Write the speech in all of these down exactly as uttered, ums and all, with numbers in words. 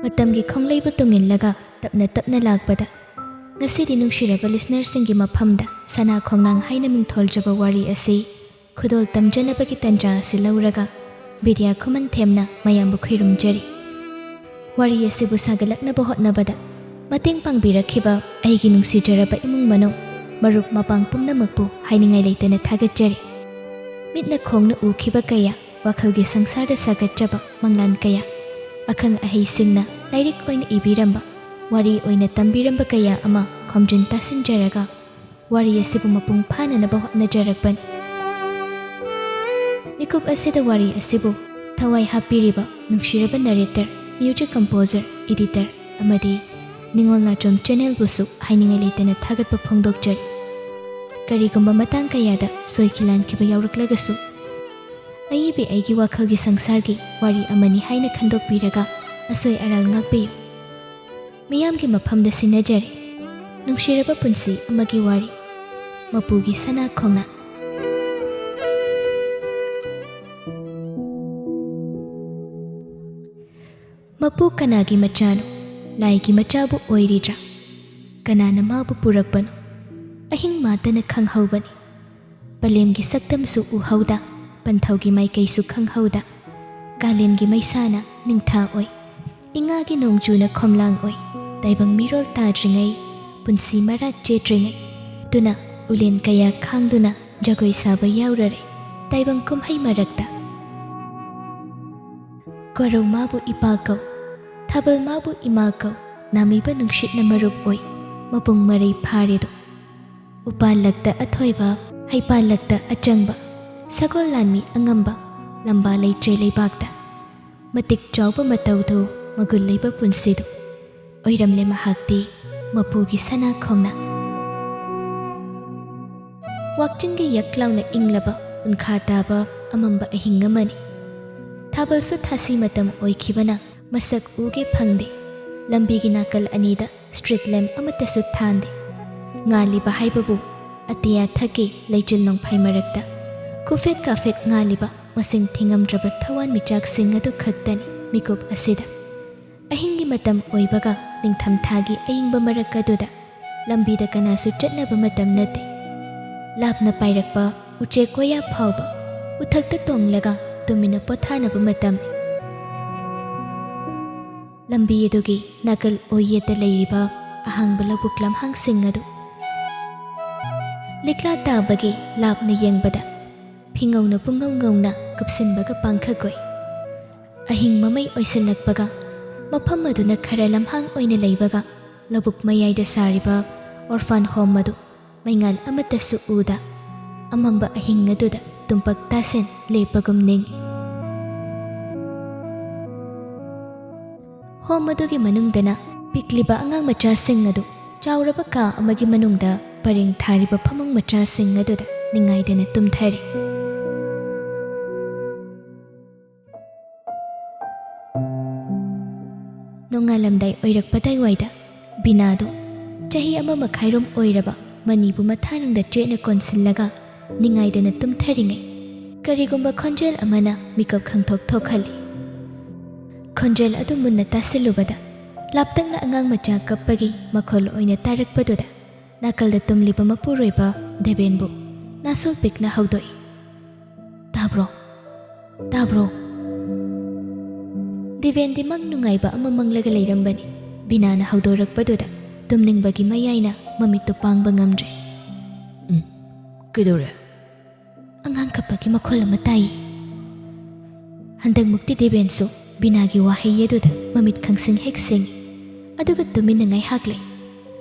ꯃꯇꯝꯒꯤ ꯈꯣꯡꯂꯩꯕꯨ ꯇꯨꯡꯏꯜꯂꯒ ꯇꯞꯅ ꯇꯞꯅ ꯂꯥꯛꯄꯗ, ꯉꯁꯤꯗꯤ ꯅꯨꯡꯁꯤꯔꯕ listenerꯁꯤꯡꯒꯤ ꯃꯐꯝꯗ ꯁꯅꯥ ꯈꯣꯡꯅꯥꯡ ꯍꯥꯏꯅ ꯃꯤꯡꯊꯣꯜꯖꯕ ꯋꯥꯔꯤ ꯑꯁꯤ ꯈꯨꯗꯣꯜ ꯇꯝꯖꯅꯕꯒꯤ ꯇꯟꯖꯥ ꯑꯁꯤ ꯂꯧꯔꯒ ꯕꯤꯗ꯭ꯌꯥ ꯈꯨꯃꯟꯊꯦꯝꯅ ꯃꯌꯥꯝꯕꯨ ꯈꯨꯔꯨꯝꯖꯔꯤ꯫ ꯋꯥꯔꯤ ꯑꯁꯤꯕꯨ ꯁꯥꯒꯠꯂꯛꯅꯕ ꯍꯣꯠꯅꯕꯗ ꯃꯇꯦꯡ ꯄꯥꯡꯕꯤꯔꯛꯈꯤꯕ ꯑꯩꯒꯤ ꯅꯨꯡꯁꯤꯖꯔꯕ ꯏꯃꯨꯡ ꯃꯅꯨꯡ, ꯃꯔꯨꯞ ꯃꯄꯥꯡ ꯄꯨꯝꯅꯃꯛꯄꯨ ꯍꯥꯏꯅꯤꯡꯉꯥꯏ ꯂꯩꯇꯅ ꯊꯥꯒꯠꯆꯔꯤ꯫ ꯃꯤꯠꯅ ꯈꯣꯡꯅ ꯎꯈꯤꯕ ꯀꯌꯥ, ꯋꯥꯈꯜꯒꯤ ꯁꯪꯁꯥꯔꯗ ꯁꯥꯒꯠꯆꯕ ꯃꯪꯂꯥꯟ ꯀꯌꯥ, ꯑꯈꯪ ꯑꯍꯩꯁꯤꯡꯅ ꯂꯥꯏꯔꯤꯛ ꯑꯣꯏꯅ ꯏꯕꯤꯔꯝꯕ, ꯋꯥꯔꯤ ꯑꯣꯏꯅ ꯇꯝꯕꯤꯔꯝꯕ ꯀꯌꯥ ꯑꯃ ꯈꯣꯝꯖꯤꯟ ꯇꯥꯁꯤꯟꯖꯔꯒ ꯋꯥꯔꯤ ꯑꯁꯤꯕꯨ ꯃꯄꯨꯡ ꯐꯥꯅꯅꯕ ꯍꯣꯠꯅꯖꯔꯛꯄꯅꯤ꯫ ꯃꯤꯀꯨꯞ ꯑꯁꯤꯗ ꯋꯥꯔꯤ ꯑꯁꯤꯕꯨ ꯊꯋꯥꯏ ꯍꯥꯞꯄꯤꯔꯤꯕ ꯅꯨꯡꯁꯤꯔꯕ narrator, music composer, editor ꯑꯃꯗꯤ ꯅꯤꯉꯣꯜ ꯅꯥꯆꯣꯝ channelꯕꯨꯁꯨ ꯍꯥꯏꯅꯤꯡꯉꯥꯏ ꯂꯩꯇꯅ ꯊꯥꯒꯠꯄ ꯐꯣꯡꯗꯣꯛꯆꯔꯤ꯫ ꯀꯔꯤꯒꯨꯝꯕ ꯃꯇꯥꯡ ꯀꯌꯥꯗ ꯁꯣꯏꯈꯤ ꯂꯥꯟꯈꯤꯕ ꯌꯥꯎꯔꯛꯂꯒꯁꯨ, ꯑꯏꯕꯤ ꯑꯩꯒꯤ ꯋꯥꯈꯜꯒꯤ ꯁꯪꯁꯥꯔꯒꯤ ꯋꯥꯔꯤ ꯑꯃꯅꯤ ꯍꯥꯏꯅ ꯈꯟꯗꯣꯛꯄꯤꯔꯒ ꯑꯁꯣꯏ ꯑꯔꯥꯜ ꯉꯥꯛꯄꯤꯌꯨ꯫ ꯃꯤꯌꯥꯝꯒꯤ ꯃꯐꯝꯗ ꯁꯤꯟꯅꯖꯔꯤ ꯅꯨꯡꯁꯤꯔꯕ ꯄꯨꯟꯁꯤ ꯑꯃꯒꯤ ꯋꯥꯔꯤ, ꯃꯄꯨꯒꯤ ꯁꯅꯥ ꯈꯣꯡꯅꯥꯡ꯫ ꯃꯄꯨ ꯀꯅꯥꯒꯤ ꯃꯆꯥꯅꯣ? ꯂꯥꯏꯒꯤ ꯃꯆꯥꯕꯨ ꯑꯣꯏꯔꯤꯗ꯭ꯔꯥ? ꯀꯅꯥꯅ ꯃꯥꯕꯨ ꯄꯨꯔꯛꯄꯅꯣ? ꯑꯍꯤꯡ ꯃꯥꯇꯅ ꯈꯪꯍꯧꯕꯅꯤ꯫ ꯄꯂꯦꯝꯒꯤ ꯁꯛꯇꯝꯁꯨ ꯎꯍꯧꯗ, ꯄꯟꯊꯧꯒꯤ ꯃꯥꯏꯀꯩꯁꯨ ꯈꯪꯍꯧꯗ, ꯀꯥꯂꯦꯟꯒꯤ ꯃꯩꯁꯥꯅ ꯅꯤꯡꯊꯥ ꯑꯣꯏ꯫ ꯏꯉꯥꯒꯤ ꯅꯣꯡꯖꯨꯅ ꯈꯣꯝꯂꯥꯡ ꯑꯣꯏ꯫ ꯇꯥꯏꯕꯪ ꯃꯤꯔꯣꯜ ꯇꯥꯗ꯭ꯔꯤꯉꯩ, ꯄꯨꯟꯁꯤ ꯃꯔꯥ ꯆꯦꯠꯇ꯭ꯔꯤꯉꯩ, ꯇꯨꯅ ꯎꯂꯦꯟ ꯀꯌꯥ ꯈꯥꯡꯗꯨꯅ ꯖꯒꯣꯏ ꯁꯥꯕ ꯌꯥꯎꯔꯔꯦ꯫ ꯇꯥꯏꯕꯪ ꯀꯨꯝꯍꯩ ꯃꯔꯛꯇ꯫ ꯀꯣꯔꯧ ꯃꯥꯕꯨ ꯏꯄꯥ ꯀꯧ, ꯊꯥꯕꯜ ꯃꯥꯕꯨ ꯏꯃꯥ ꯀꯧ, ꯅꯥꯃꯤꯕ ꯅꯨꯡꯁꯤꯠꯅ ꯃꯔꯨꯞ ꯑꯣꯏ, ꯃꯄꯨꯡ ꯃꯔꯩ ꯐꯥꯔꯦꯗꯣ꯫ ꯎꯄꯥꯜꯂꯛꯇ ꯑꯊꯣꯏꯕ, ꯍꯩꯄꯥꯜꯂꯛꯇ ꯑꯆꯪꯕ, ꯁꯒꯣꯜ ꯂꯥꯟꯃꯤ ꯑꯉꯝꯕ, ꯂꯝꯕꯥ ꯂꯩꯇ꯭ꯔꯦ ꯂꯩꯕꯥꯛꯇ꯫ ꯃꯇꯤꯛ ꯆꯥꯎꯕ ꯃꯇꯧꯗꯨ ꯃꯒꯨꯟ ꯂꯩꯕ ꯄꯨꯟꯁꯤꯗꯨ ꯑꯣꯏꯔꯝꯂꯦ ꯃꯍꯥꯛꯇꯤ ꯃꯄꯨꯒꯤ ꯁꯅꯥ ꯈꯣꯡꯅꯥꯡ꯫ ꯋꯥꯛꯆꯤꯡꯒꯤ ꯌꯛ ꯂꯥꯎꯅ ꯏꯪꯂꯕ ꯎꯟꯈꯥ ꯇꯥꯕ ꯑꯃꯝꯕ ꯑꯍꯤꯡ ꯑꯃꯅꯤ꯫ ꯊꯥꯕꯜꯁꯨ ꯊꯥꯁꯤ ꯃꯇꯝ ꯑꯣꯏꯈꯤꯕꯅ ꯃꯁꯛ ꯎꯒꯦ ꯐꯪꯗꯦ꯫ ꯂꯝꯕꯤꯒꯤ ꯅꯥꯀꯜ ꯑꯅꯤꯗ street lamp ꯑꯃꯠꯇꯁꯨ ꯊꯥꯟꯗꯦ꯫ ꯉꯥꯜꯂꯤꯕ ꯍꯥꯏꯕꯕꯨ ꯑꯇꯤꯌꯥ ꯊꯛꯀꯤ ꯂꯩꯆꯤꯜ ꯅꯣꯡꯐꯥꯏ ꯃꯔꯛꯇ ꯈꯨꯐꯦꯠ ꯀꯥꯐꯦꯠ ꯉꯥꯜꯂꯤꯕ ꯃꯁꯤꯡ ꯊꯤꯉꯝꯗ꯭ꯔꯕ ꯊꯋꯥꯟꯃꯤꯆꯥꯛꯁꯤꯡ ꯑꯗꯨ ꯈꯛꯇꯅꯤ ꯃꯤꯀꯨꯞ ꯑꯁꯤꯗ꯫ ꯑꯍꯤꯡꯒꯤ ꯃꯇꯝ ꯑꯣꯏꯕꯒ ꯅꯤꯡꯊꯝꯊꯥꯒꯤ ꯑꯏꯪꯕ ꯃꯔꯛ ꯑꯗꯨꯗ ꯂꯝꯕꯤꯗ ꯀꯅꯥꯁꯨ ꯆꯠꯅꯕ ꯃꯇꯝ ꯅꯠꯇꯦ꯫ ꯂꯥꯞꯅ ꯄꯥꯏꯔꯛꯄ ꯎꯆꯦꯛ ꯀꯣꯌꯥ ꯐꯥꯎꯕ ꯎꯊꯛꯇ ꯇꯣꯡꯂꯒ ꯇꯨꯃꯤꯟꯅ ꯄꯣꯊꯥꯅꯕ ꯃꯇꯝꯅꯤ꯫ ꯂꯝꯕꯤ ꯑꯗꯨꯒꯤ ꯅꯥꯀꯜ ꯑꯣꯏꯌꯦꯠꯇ ꯂꯩꯔꯤꯕ ꯑꯍꯥꯡꯕ ꯂꯧꯕꯨꯛ ꯂꯝꯍꯥꯡꯁꯤꯡ ꯑꯗꯨ ꯂꯤꯛꯂꯥ ꯇꯥꯕꯒꯤ ꯂꯥꯞꯅ ꯌꯦꯡꯕꯗ ꯐꯤꯉꯧꯅ ꯄꯨꯡꯉꯧ ꯉꯧꯅ ꯀꯨꯞꯁꯤꯟꯕꯒ ꯄꯥꯡꯈꯛ ꯑꯣꯏ꯫ ꯑꯍꯤꯡ ꯃꯃꯩ ꯑꯣꯏꯁꯤꯜꯂꯛꯄꯒ ꯃꯐꯝ ꯑꯗꯨꯅ ꯈꯔ ꯂꯝꯍꯥꯡ ꯑꯣꯏꯅ ꯂꯩꯕꯒ ꯂꯧꯕꯨꯛ ꯃꯌꯥꯏꯗ ꯁꯥꯔꯤꯕ orphan home ꯑꯗꯨ ꯃꯩꯉꯥꯜ ꯑꯃꯠꯇꯁꯨ ꯎꯗ ꯑꯃꯝꯕ ꯑꯍꯤꯡ ꯑꯗꯨꯗ ꯇꯨꯝꯄꯛ ꯇꯥꯁꯤꯟ ꯂꯦꯞꯄꯒꯨꯝ ꯅꯤꯡꯏ꯫ Home ꯑꯗꯨꯒꯤ ꯃꯅꯨꯡꯗꯅ ꯄꯤꯛꯂꯤꯕ ꯑꯉꯥꯡ ꯃꯆꯥꯁꯤꯡ ꯑꯗꯨ ꯆꯥꯎꯔꯕ ꯀꯥ ꯑꯃꯒꯤ ꯃꯅꯨꯡꯗ ꯄꯔꯦꯡ ꯊꯥꯔꯤꯕ ꯐꯃꯨꯡ ꯃꯆꯥꯁꯤꯡ ꯑꯗꯨꯗ ꯅꯤꯡꯉꯥꯏꯗꯅ ꯇꯨꯝꯊꯔꯤ꯫ ꯅꯣꯡꯉꯥꯜꯂꯝꯗꯥꯏ ꯑꯣꯏꯔꯛꯄꯗꯥꯏꯋꯥꯏꯗ ꯕꯤꯅꯥꯗꯨ ꯆꯍꯤ ꯑꯃ ꯃꯈꯥꯏꯔꯣꯝ ꯑꯣꯏꯔꯕ ꯃꯅꯤꯕꯨ ꯃꯊꯥꯔꯪꯗ ꯆꯦꯠꯅ ꯀꯣꯟꯁꯤꯜꯂꯒ ꯅꯤꯡꯉꯥꯏꯗꯅ ꯇꯨꯝꯊꯔꯤꯉꯩ, ꯀꯔꯤꯒꯨꯝꯕ ꯈꯣꯟꯖꯦꯜ ꯑꯃꯅ ꯃꯤꯀꯞ ꯈꯪꯊꯣꯛ ꯊꯣꯛꯍꯜꯂꯤ꯫ ꯈꯣꯟꯖꯦꯜ ꯑꯗꯨ ꯃꯨꯟꯅ ꯇꯥꯁꯤꯜꯂꯨꯕꯗ, ꯂꯥꯞꯇꯛꯅ ꯑꯉꯥꯡ ꯃꯆꯥ ꯀꯞꯄꯒꯤ ꯃꯈꯣꯜ ꯑꯣꯏꯅ ꯇꯥꯔꯛꯄꯗꯨꯗ ꯅꯥꯀꯜꯗ ꯇꯨꯝꯂꯤꯕ ꯃꯄꯨꯔꯣꯏꯕ ꯗꯦꯕꯦꯟꯕꯨ ꯅꯥꯁꯣꯜ ꯄꯤꯛꯅ ꯍꯧꯗꯣꯛꯏ꯫ "ꯇꯥꯕ꯭ꯔꯣ? ꯇꯥꯕ꯭ꯔꯣ?" ꯗꯦꯕꯦꯟꯗꯤ ꯃꯪ ꯅꯨꯡꯉꯥꯏꯕ ꯑꯃ ꯃꯪꯂꯒ ꯂꯩꯔꯝꯕꯅꯤ꯫ ꯕꯤꯅꯥꯅ ꯍꯧꯗꯣꯔꯛꯄꯗꯨꯗ ꯇꯨꯝꯅꯤꯡꯕꯒꯤ ꯃꯌꯥꯏꯅ ꯃꯃꯤꯠꯇꯨ ꯄꯥꯡꯕ ꯉꯝꯗ꯭ꯔꯦ꯫ "ꯎꯝ, ꯀꯩꯗꯧꯔꯦ?" ꯑꯉꯥꯡ ꯀꯞꯄꯒꯤ ꯃꯈꯣꯜ ꯑꯃ ꯇꯥꯏ꯫ ꯍꯟꯗꯛꯃꯨꯛꯇꯤ ꯗꯦꯕꯦꯟꯁꯨ ꯕꯤꯅꯥꯒꯤ ꯋꯥꯍꯩ ꯑꯗꯨꯗ ꯃꯃꯤꯠ ꯈꯪꯁꯤꯡ ꯍꯦꯛ ꯁꯤꯡꯏ, ꯑꯗꯨꯒ ꯇꯨꯃꯤꯟꯅ ꯉꯥꯏꯍꯥꯛ ꯂꯩ꯫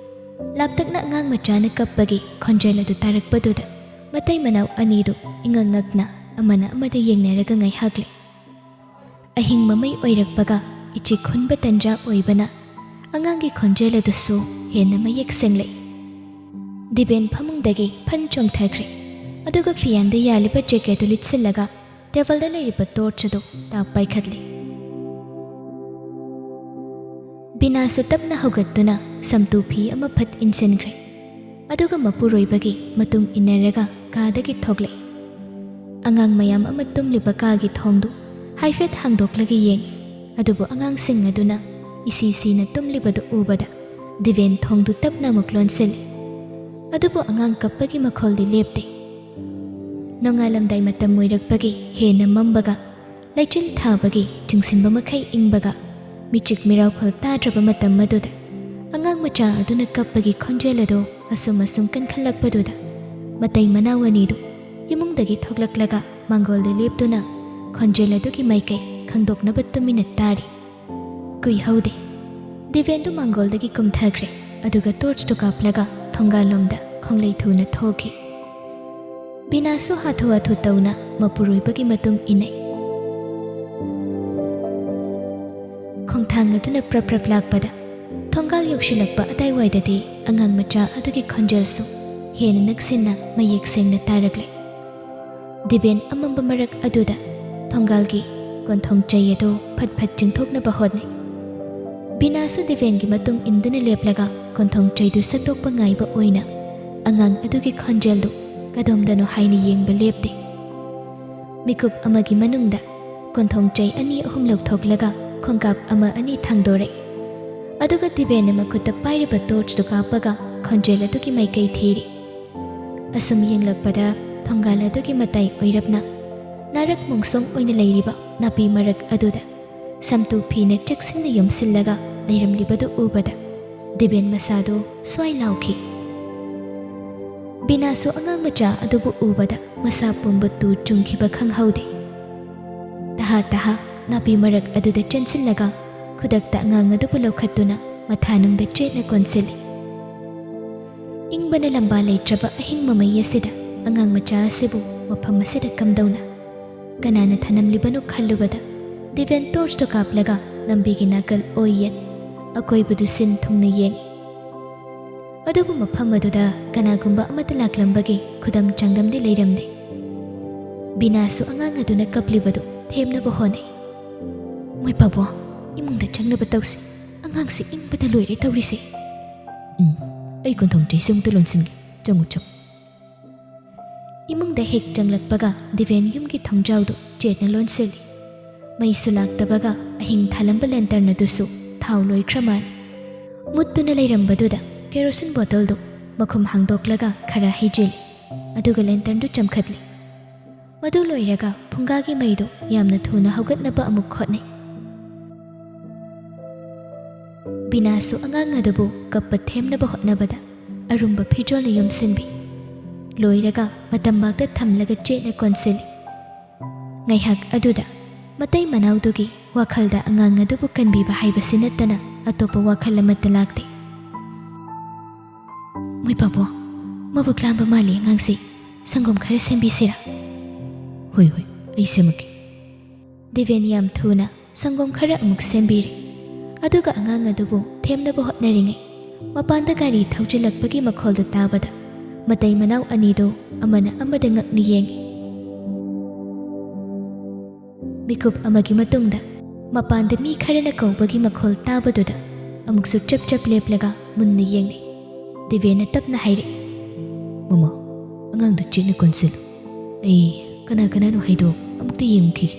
ꯂꯥꯞꯇꯛꯅ ꯑꯉꯥꯡ ꯃꯆꯥꯅ ꯀꯞꯄꯒꯤ ꯈꯣꯟꯖꯦꯜ ꯑꯗꯨ ꯇꯥꯔꯛꯄꯗꯨꯗ ꯃꯇꯩ ꯃꯅꯥꯎ ꯑꯅꯤꯗꯨ ꯏꯉꯛ ꯉꯛꯅ ꯑꯃꯅ ꯑꯃꯗ ꯌꯦꯡꯅꯔꯒ ꯉꯥꯏꯍꯥꯛ ꯂꯩ꯫ ꯑꯍꯤꯡ ꯃꯃꯩ ꯑꯣꯏꯔꯛꯄꯒ ꯏꯆꯤꯛ ꯍꯨꯟꯕ ꯇꯟꯖꯥ ꯑꯣꯏꯕꯅ ꯑꯉꯥꯡꯒꯤ ꯈꯣꯟꯖꯦꯜ ꯑꯗꯨꯁꯨ ꯍꯦꯟꯅ ꯃꯌꯦꯛ ꯁꯦꯡꯂꯛꯏ꯫ ꯗꯤꯕꯦꯟ ꯐꯃꯨꯡꯗꯒꯤ ꯐꯟ ꯆꯣꯡꯊꯈ꯭ꯔꯦ, ꯑꯗꯨꯒ ꯐꯤꯌꯥꯟꯗ ꯌꯥꯜꯂꯤꯕ ꯖꯦꯀꯦꯠꯇꯨ ꯂꯤꯠꯁꯤꯜꯂꯒ ꯇꯦꯕꯜꯗ ꯂꯩꯔꯤꯕ ꯇꯣꯔꯆ ꯑꯗꯨ ꯇꯥꯞ ꯄꯥꯏꯈꯠꯂꯤ꯫ ꯕꯤꯅꯥꯁꯨ ꯇꯞꯅ ꯍꯧꯒꯠꯇꯨꯅ ꯁꯝꯇꯨ ꯐꯤ ꯑꯃ ꯐꯠ ꯏꯟꯁꯤꯟꯈ꯭ꯔꯦ, ꯑꯗꯨꯒ ꯃꯄꯨꯔꯣꯏꯕꯒꯤ ꯃꯇꯨꯡ ꯏꯟꯅꯔꯒ ꯀꯥꯗꯒꯤ ꯊꯣꯛꯂꯛꯏ꯫ ꯑꯉꯥꯡ ꯃꯌꯥꯝ ꯑꯃ ꯇꯨꯝꯂꯤꯕ ꯀꯥꯒꯤ ꯊꯣꯡꯗꯨ ꯍꯥꯏꯐꯦꯠ ꯍꯥꯡꯗꯣꯛꯂꯒ ꯌꯦꯡꯏ, ꯑꯗꯨꯕꯨ ꯑꯉꯥꯡꯁꯤꯡ ꯑꯗꯨꯅ ꯏꯁꯤ ꯁꯤꯅ ꯇꯨꯝꯂꯤꯕꯗꯨ ꯎꯕꯗ ꯗꯤꯕꯦꯟ ꯊꯣꯡꯗꯨ ꯇꯞꯅ ꯑꯃꯨꯛ ꯂꯣꯟꯁꯤꯜꯂꯤ꯫ ꯑꯗꯨꯕꯨ ꯑꯉꯥꯡ ꯀꯞꯄꯒꯤ ꯃꯈꯣꯜꯗꯤ ꯂꯦꯞꯇꯦ꯫ ꯅꯣꯡꯉꯥꯜꯂꯝꯗꯥꯏ ꯃꯇꯝ ꯑꯣꯏꯔꯛꯄꯒꯤ ꯍꯦꯟꯅ ꯃꯝꯕꯒ, ꯂꯩꯆꯤꯜ ꯊꯥꯕꯒꯤ ꯆꯤꯡꯁꯤꯟꯕ ꯃꯈꯩ ꯏꯪꯕꯒ, ꯃꯤꯆꯤꯛ ꯃꯤꯔꯥꯎꯈꯣꯜ ꯇꯥꯗ꯭ꯔꯕ ꯃꯇꯝ ꯑꯗꯨꯗ ꯑꯉꯥꯡ ꯃꯆꯥ ꯑꯗꯨꯅ ꯀꯞꯄꯒꯤ ꯈꯣꯟꯖꯦꯜ ꯑꯗꯨ ꯑꯁꯨꯝ ꯑꯁꯨꯝ ꯀꯟꯈꯠꯂꯛꯄꯗꯨꯗ ꯃꯇꯩ ꯃꯅꯥꯎ ꯑꯅꯤꯗꯨ ꯏꯃꯨꯡꯗꯒꯤ ꯊꯣꯛꯂꯛꯂꯒ ꯃꯥꯡꯒꯣꯜꯗ ꯂꯦꯞꯇꯨꯅ ꯈꯣꯟꯖꯦꯜ ꯑꯗꯨꯒꯤ ꯃꯥꯏꯀꯩ ꯈꯪꯗꯣꯛꯅꯕ ꯇꯨꯃꯤꯟꯅ ꯇꯥꯔꯤ꯫ ꯀꯨꯏꯍꯧꯗꯦ꯫ ꯗꯤꯕꯦꯟꯗꯨ ꯃꯥꯡꯒꯣꯜꯗꯒꯤ ꯀꯨꯝꯊꯈ꯭ꯔꯦ, ꯑꯗꯨꯒ ꯇꯣꯔꯆꯇꯨ ꯀꯥꯞꯂꯒ ꯊꯣꯡꯒꯥꯜꯂꯣꯝꯗ ꯈꯣꯡꯂꯩ ꯊꯨꯅ ꯊꯣꯛꯈꯤ꯫ ꯕꯤꯅꯥꯁꯨ ꯍꯥꯊꯨ ꯍꯥꯊꯨ ꯇꯧꯅ ꯃꯄꯨꯔꯣꯏꯕꯒꯤ ꯃꯇꯨꯡ ꯏꯟꯅꯩ꯫ ꯈꯣꯡꯊꯥꯡ ꯑꯗꯨꯅ ꯄ꯭ꯔꯞ ꯄ꯭ꯔꯞ ꯂꯥꯛꯄꯗ ꯊꯣꯡꯒꯥꯜ ꯌꯧꯁꯤꯜꯂꯛꯄ ꯑꯗꯥꯏꯋꯥꯏꯗꯗꯤ ꯑꯉꯥꯡ ꯃꯆꯥ ꯑꯗꯨꯒꯤ ꯈꯣꯟꯖꯦꯜꯁꯨ ꯍꯦꯟꯅ ꯅꯛꯁꯤꯟꯅ ꯃꯌꯦꯛ ꯁꯦꯡꯅ ꯇꯥꯔꯛꯂꯦ꯫ ꯗꯤꯕꯦꯟ ꯑꯃꯝꯕ ꯃꯔꯛ ꯑꯗꯨꯗ ꯊꯣꯡꯒꯥꯜꯒꯤ ꯀꯣꯟꯊꯣꯡ ꯆꯩ ꯑꯗꯨ ꯐꯠ ꯐꯠ ꯆꯤꯡꯊꯣꯛꯅꯕ ꯍꯣꯠꯅꯩ꯫ ꯕꯤꯅꯥꯁꯨ ꯗꯤꯕꯦꯟꯒꯤ ꯃꯇꯨꯡ ꯏꯟꯗꯨꯅ ꯂꯦꯞꯂꯒ ꯀꯣꯟꯊꯣꯡ ꯆꯩꯗꯨ ꯁꯠꯇꯣꯛꯄ ꯉꯥꯏꯕ ꯑꯣꯏꯅ ꯑꯉꯥꯡ ꯑꯗꯨꯒꯤ ꯈꯣꯟꯖꯦꯜꯗꯨ ꯀꯗꯣꯝꯗꯅꯣ ꯍꯥꯏꯅ ꯌꯦꯡꯕ ꯂꯦꯞꯇꯦ꯫ ꯃꯤꯀꯨꯞ ꯑꯃꯒꯤ ꯃꯅꯨꯡꯗ ꯀꯣꯟꯊꯣꯡ ꯆꯩ ꯑꯅꯤ ꯑꯍꯨꯝ ꯂꯧꯊꯣꯛꯂꯒ ꯈꯣꯡꯀꯥꯞ ꯑꯃ ꯑꯅꯤ ꯊꯥꯡꯗꯣꯔꯛꯏ꯫ ꯑꯗꯨꯒ ꯗꯤꯕꯦꯟꯅ ꯃꯈꯨꯠꯇ ꯄꯥꯏꯔꯤꯕ ꯇꯣꯔꯆꯇꯨ ꯀꯥꯞꯄꯒ ꯈꯣꯟꯖꯦꯜ ꯑꯗꯨꯒꯤ ꯃꯥꯏꯀꯩ ꯊꯤꯔꯤ꯫ ꯑꯁꯨꯝ ꯌꯦꯡꯂꯛꯄꯗ ꯊꯣꯡꯒꯥꯜ ꯑꯗꯨꯒꯤ ꯃꯇꯥꯏ ꯑꯣꯏꯔꯞꯅ ꯅꯥꯔꯛ ꯃꯣꯡꯁꯣꯡ ꯑꯣꯏꯅ ꯂꯩꯔꯤꯕ ꯅꯥꯄꯤ ꯃꯔꯛ ꯑꯗꯨꯗ ꯁꯝꯇꯨ ꯐꯤꯅ ꯆꯦꯛꯁꯤꯟꯅ ꯌꯣꯝꯁꯤꯜꯂꯒ ꯂꯩꯔꯝꯂꯤꯕꯗꯨ ꯎꯕꯗ ꯗꯤꯕꯦꯟ ꯃꯁꯥꯗꯨ ꯁ꯭ꯋꯥꯏ ꯂꯥꯎꯈꯤ꯫ ꯕꯤꯅꯥꯁꯨ ꯑꯉꯥꯡ ꯃꯆꯥ ꯑꯗꯨꯕꯨ ꯎꯕꯗ ꯃꯁꯥ ꯄꯨꯝꯕ ꯇꯨ ꯆꯨꯡꯈꯤꯕ ꯈꯪꯍꯧꯗꯦ꯫ ꯇꯍꯥ ꯇꯍꯥ ꯅꯥꯄꯤ ꯃꯔꯛ ꯑꯗꯨꯗ ꯆꯦꯟꯁꯤꯜꯂꯒ ꯈꯨꯗꯛꯇ ꯑꯉꯥꯡ ꯑꯗꯨꯕꯨ ꯂꯧꯈꯠꯇꯨꯅ ꯃꯊꯥꯅꯨꯡꯗ ꯆꯦꯠꯅ ꯀꯣꯟꯁꯤꯜꯂꯤ꯫ ꯏꯪꯕꯅ ꯂꯝꯕꯥ ꯂꯩꯇ꯭ꯔꯕ ꯑꯍꯤꯡ ꯃꯃꯩ ꯑꯁꯤꯗ ꯑꯉꯥꯡ ꯃꯆꯥ ꯑꯁꯤꯕꯨ ꯃꯐꯝ ꯑꯁꯤꯗ ꯀꯝꯗꯧꯅ ꯀꯅꯥꯅ ꯊꯅꯝꯂꯤꯕꯅꯣ ꯈꯜꯂꯨꯕꯗ ꯗꯤꯕꯦꯟ ꯇꯣꯔꯆꯇꯨ ꯀꯥꯞꯂꯒ ꯂꯝꯕꯤꯒꯤ ꯅꯥꯀꯜ ꯑꯣꯏ ꯌꯦꯠ ꯑꯀꯣꯏꯕꯗꯨ ꯁꯤꯟ ꯊꯨꯡꯅ ꯌꯦꯡꯏ꯫ ꯑꯗꯨꯕꯨ ꯃꯐꯝ ꯑꯗꯨꯗ ꯀꯅꯥꯒꯨꯝꯕ ꯑꯃꯠꯇ ꯂꯥꯛꯂꯝꯕꯒꯤ ꯈꯨꯗꯝ ꯆꯥꯡꯗꯝꯗꯤ ꯂꯩꯔꯝꯗꯦ꯫ ꯕꯤꯅꯥꯁꯨ ꯑꯉꯥꯡ ꯑꯗꯨꯅ ꯀꯞꯂꯤꯕꯗꯨ ꯊꯦꯝꯅꯕ ꯍꯣꯠꯅꯩ꯫ "ꯃꯣꯏ ꯄꯥꯕꯣ, ꯏꯃꯨꯡꯗ ꯆꯪꯅꯕ ꯇꯧꯁꯤ꯫ ꯑꯉꯥꯡꯁꯤ ꯏꯪꯕꯗ ꯂꯣꯏꯔꯦ ꯇꯧꯔꯤꯁꯦ꯫ ꯎꯝ, ꯑꯩ ꯀꯣꯟꯊꯣꯡ ꯆꯩꯁꯦ ꯑꯃꯨꯛꯇ ꯂꯣꯟꯁꯤꯟꯒꯦ꯫ ꯆꯪꯉꯨ, ꯆꯪꯉꯨ꯫" ꯏꯃꯨꯡꯗ ꯍꯦꯛ ꯆꯪꯂꯛꯄꯒ ꯗꯤꯕꯦꯟ ꯌꯨꯝꯒꯤ ꯊꯣꯡꯖꯥꯎꯗꯨ ꯆꯦꯠꯅ ꯂꯣꯟꯁꯤꯜꯂꯤ꯫ ꯃꯩꯁꯨ ꯂꯥꯛꯇꯕꯒ ꯑꯍꯤꯡ ꯊꯥꯜꯂꯝꯕ ꯂꯦꯟꯇꯔꯟ ꯑꯗꯨꯁꯨ ꯊꯥꯎ ꯂꯣꯏꯈ꯭ꯔ ꯃꯥꯜꯂꯦ꯫ ꯃꯨꯠꯇꯨꯅ ꯂꯩꯔꯝꯕꯗꯨꯗ ꯀꯦꯔꯣꯁꯤꯟ ꯕꯣꯇꯜꯗꯨ ꯃꯈꯨꯝ ꯍꯥꯡꯗꯣꯛꯂꯒ ꯈꯔ ꯍꯩꯖꯤꯜꯂꯤ, ꯑꯗꯨꯒ ꯂꯦꯟꯇꯔꯟꯗꯨ ꯆꯝꯈꯠꯂꯤ꯫ ꯃꯗꯨ ꯂꯣꯏꯔꯒ ꯐꯨꯡꯒꯥꯒꯤ ꯃꯩꯗꯨ ꯌꯥꯝꯅ ꯊꯨꯅ ꯍꯧꯒꯠꯅꯕ ꯑꯃꯨꯛ ꯍꯣꯠꯅꯩ꯫ ꯕꯤꯅꯥꯁꯨ ꯑꯉꯥꯡ ꯑꯗꯨꯕꯨ ꯀꯞꯄ ꯊꯦꯝꯅꯕ ꯍꯣꯠꯅꯕꯗ ꯑꯔꯨꯝꯕ ꯐꯤꯖꯣꯜꯅ ꯌꯣꯝꯁꯤꯟꯕꯤ꯫ ꯂꯣꯏꯔꯒ ꯃꯇꯝꯕꯥꯛꯇ ꯊꯝꯂꯒ ꯆꯦꯠꯅ ꯀꯣꯟꯁꯤꯜꯂꯤ꯫ ꯉꯥꯏꯍꯥꯛ ꯑꯗꯨꯗ ꯃꯇꯩ ꯃꯅꯥꯎꯗꯨꯒꯤ ꯋꯥꯈꯜꯗ ꯑꯉꯥꯡ ꯑꯗꯨꯕꯨ ꯀꯟꯕꯤꯕ ꯍꯥꯏꯕꯁꯤ ꯅꯠꯇꯅ ꯑꯇꯣꯞꯄ ꯋꯥꯈꯜ ꯑꯃꯠꯇ ꯂꯥꯛꯇꯦ꯫ "ꯃꯣꯏ ꯄꯥꯕꯣ, ꯃꯕꯨꯛ ꯂꯥꯝꯕ ꯃꯥꯜꯂꯤ ꯑꯉꯥꯡꯁꯤ, ꯁꯪꯒꯣꯝ ꯈꯔ ꯁꯦꯝꯕꯤꯁꯤꯔꯥ?" "ꯍꯣꯏ, ꯍꯣꯏ, ꯑꯩ ꯁꯦꯝꯃꯛꯀꯦ꯫" ꯗꯤꯕꯦꯟ ꯌꯥꯝ ꯊꯨꯅ ꯁꯪꯒꯣꯝ ꯈꯔ ꯑꯃꯨꯛ ꯁꯦꯝꯕꯤꯔꯦ꯫ ꯑꯗꯨꯒ ꯑꯉꯥꯡ ꯑꯗꯨꯕꯨ ꯊꯦꯝꯅꯕ ꯍꯣꯠꯅꯔꯤꯉꯩ ꯃꯄꯥꯟꯗ ꯒꯥꯔꯤ ꯊꯧꯖꯤꯜꯂꯛꯄꯒꯤ ꯃꯈꯣꯜꯗꯨ ꯇꯥꯕꯗ ꯃꯇꯩ ꯃꯅꯥꯎ ꯑꯅꯤꯗꯨ ꯑꯃꯅ ꯑꯃꯗ ꯉꯛꯅ ꯌꯦꯡꯉꯤ꯫ ꯃꯤꯀꯨꯞ ꯑꯃꯒꯤ ꯃꯇꯨꯡꯗ ꯃꯄꯥꯟꯗ ꯃꯤ ꯈꯔꯅ ꯀꯧꯕꯒꯤ ꯃꯈꯣꯜ ꯇꯥꯕꯗꯨꯗ ꯑꯃꯨꯛꯁꯨ ꯆꯞ ꯆꯞ ꯂꯦꯞꯂꯒ ꯃꯨꯟꯅ ꯌꯦꯡꯂꯤ꯫ ꯗꯤꯕꯦꯟꯅ ꯇꯞꯅ ꯍꯥꯏꯔꯛꯏ, "ꯃꯃꯥ, ꯑꯉꯥꯡꯗꯨ ꯆꯦꯠꯅ ꯀꯣꯟꯁꯤꯜꯂꯨ꯫ ꯑꯩ ꯀꯅꯥ ꯀꯅꯥꯅꯣ ꯍꯥꯏꯗꯣ ꯑꯃꯨꯛꯇ ꯌꯦꯡꯉꯨꯈꯤꯒꯦ꯫"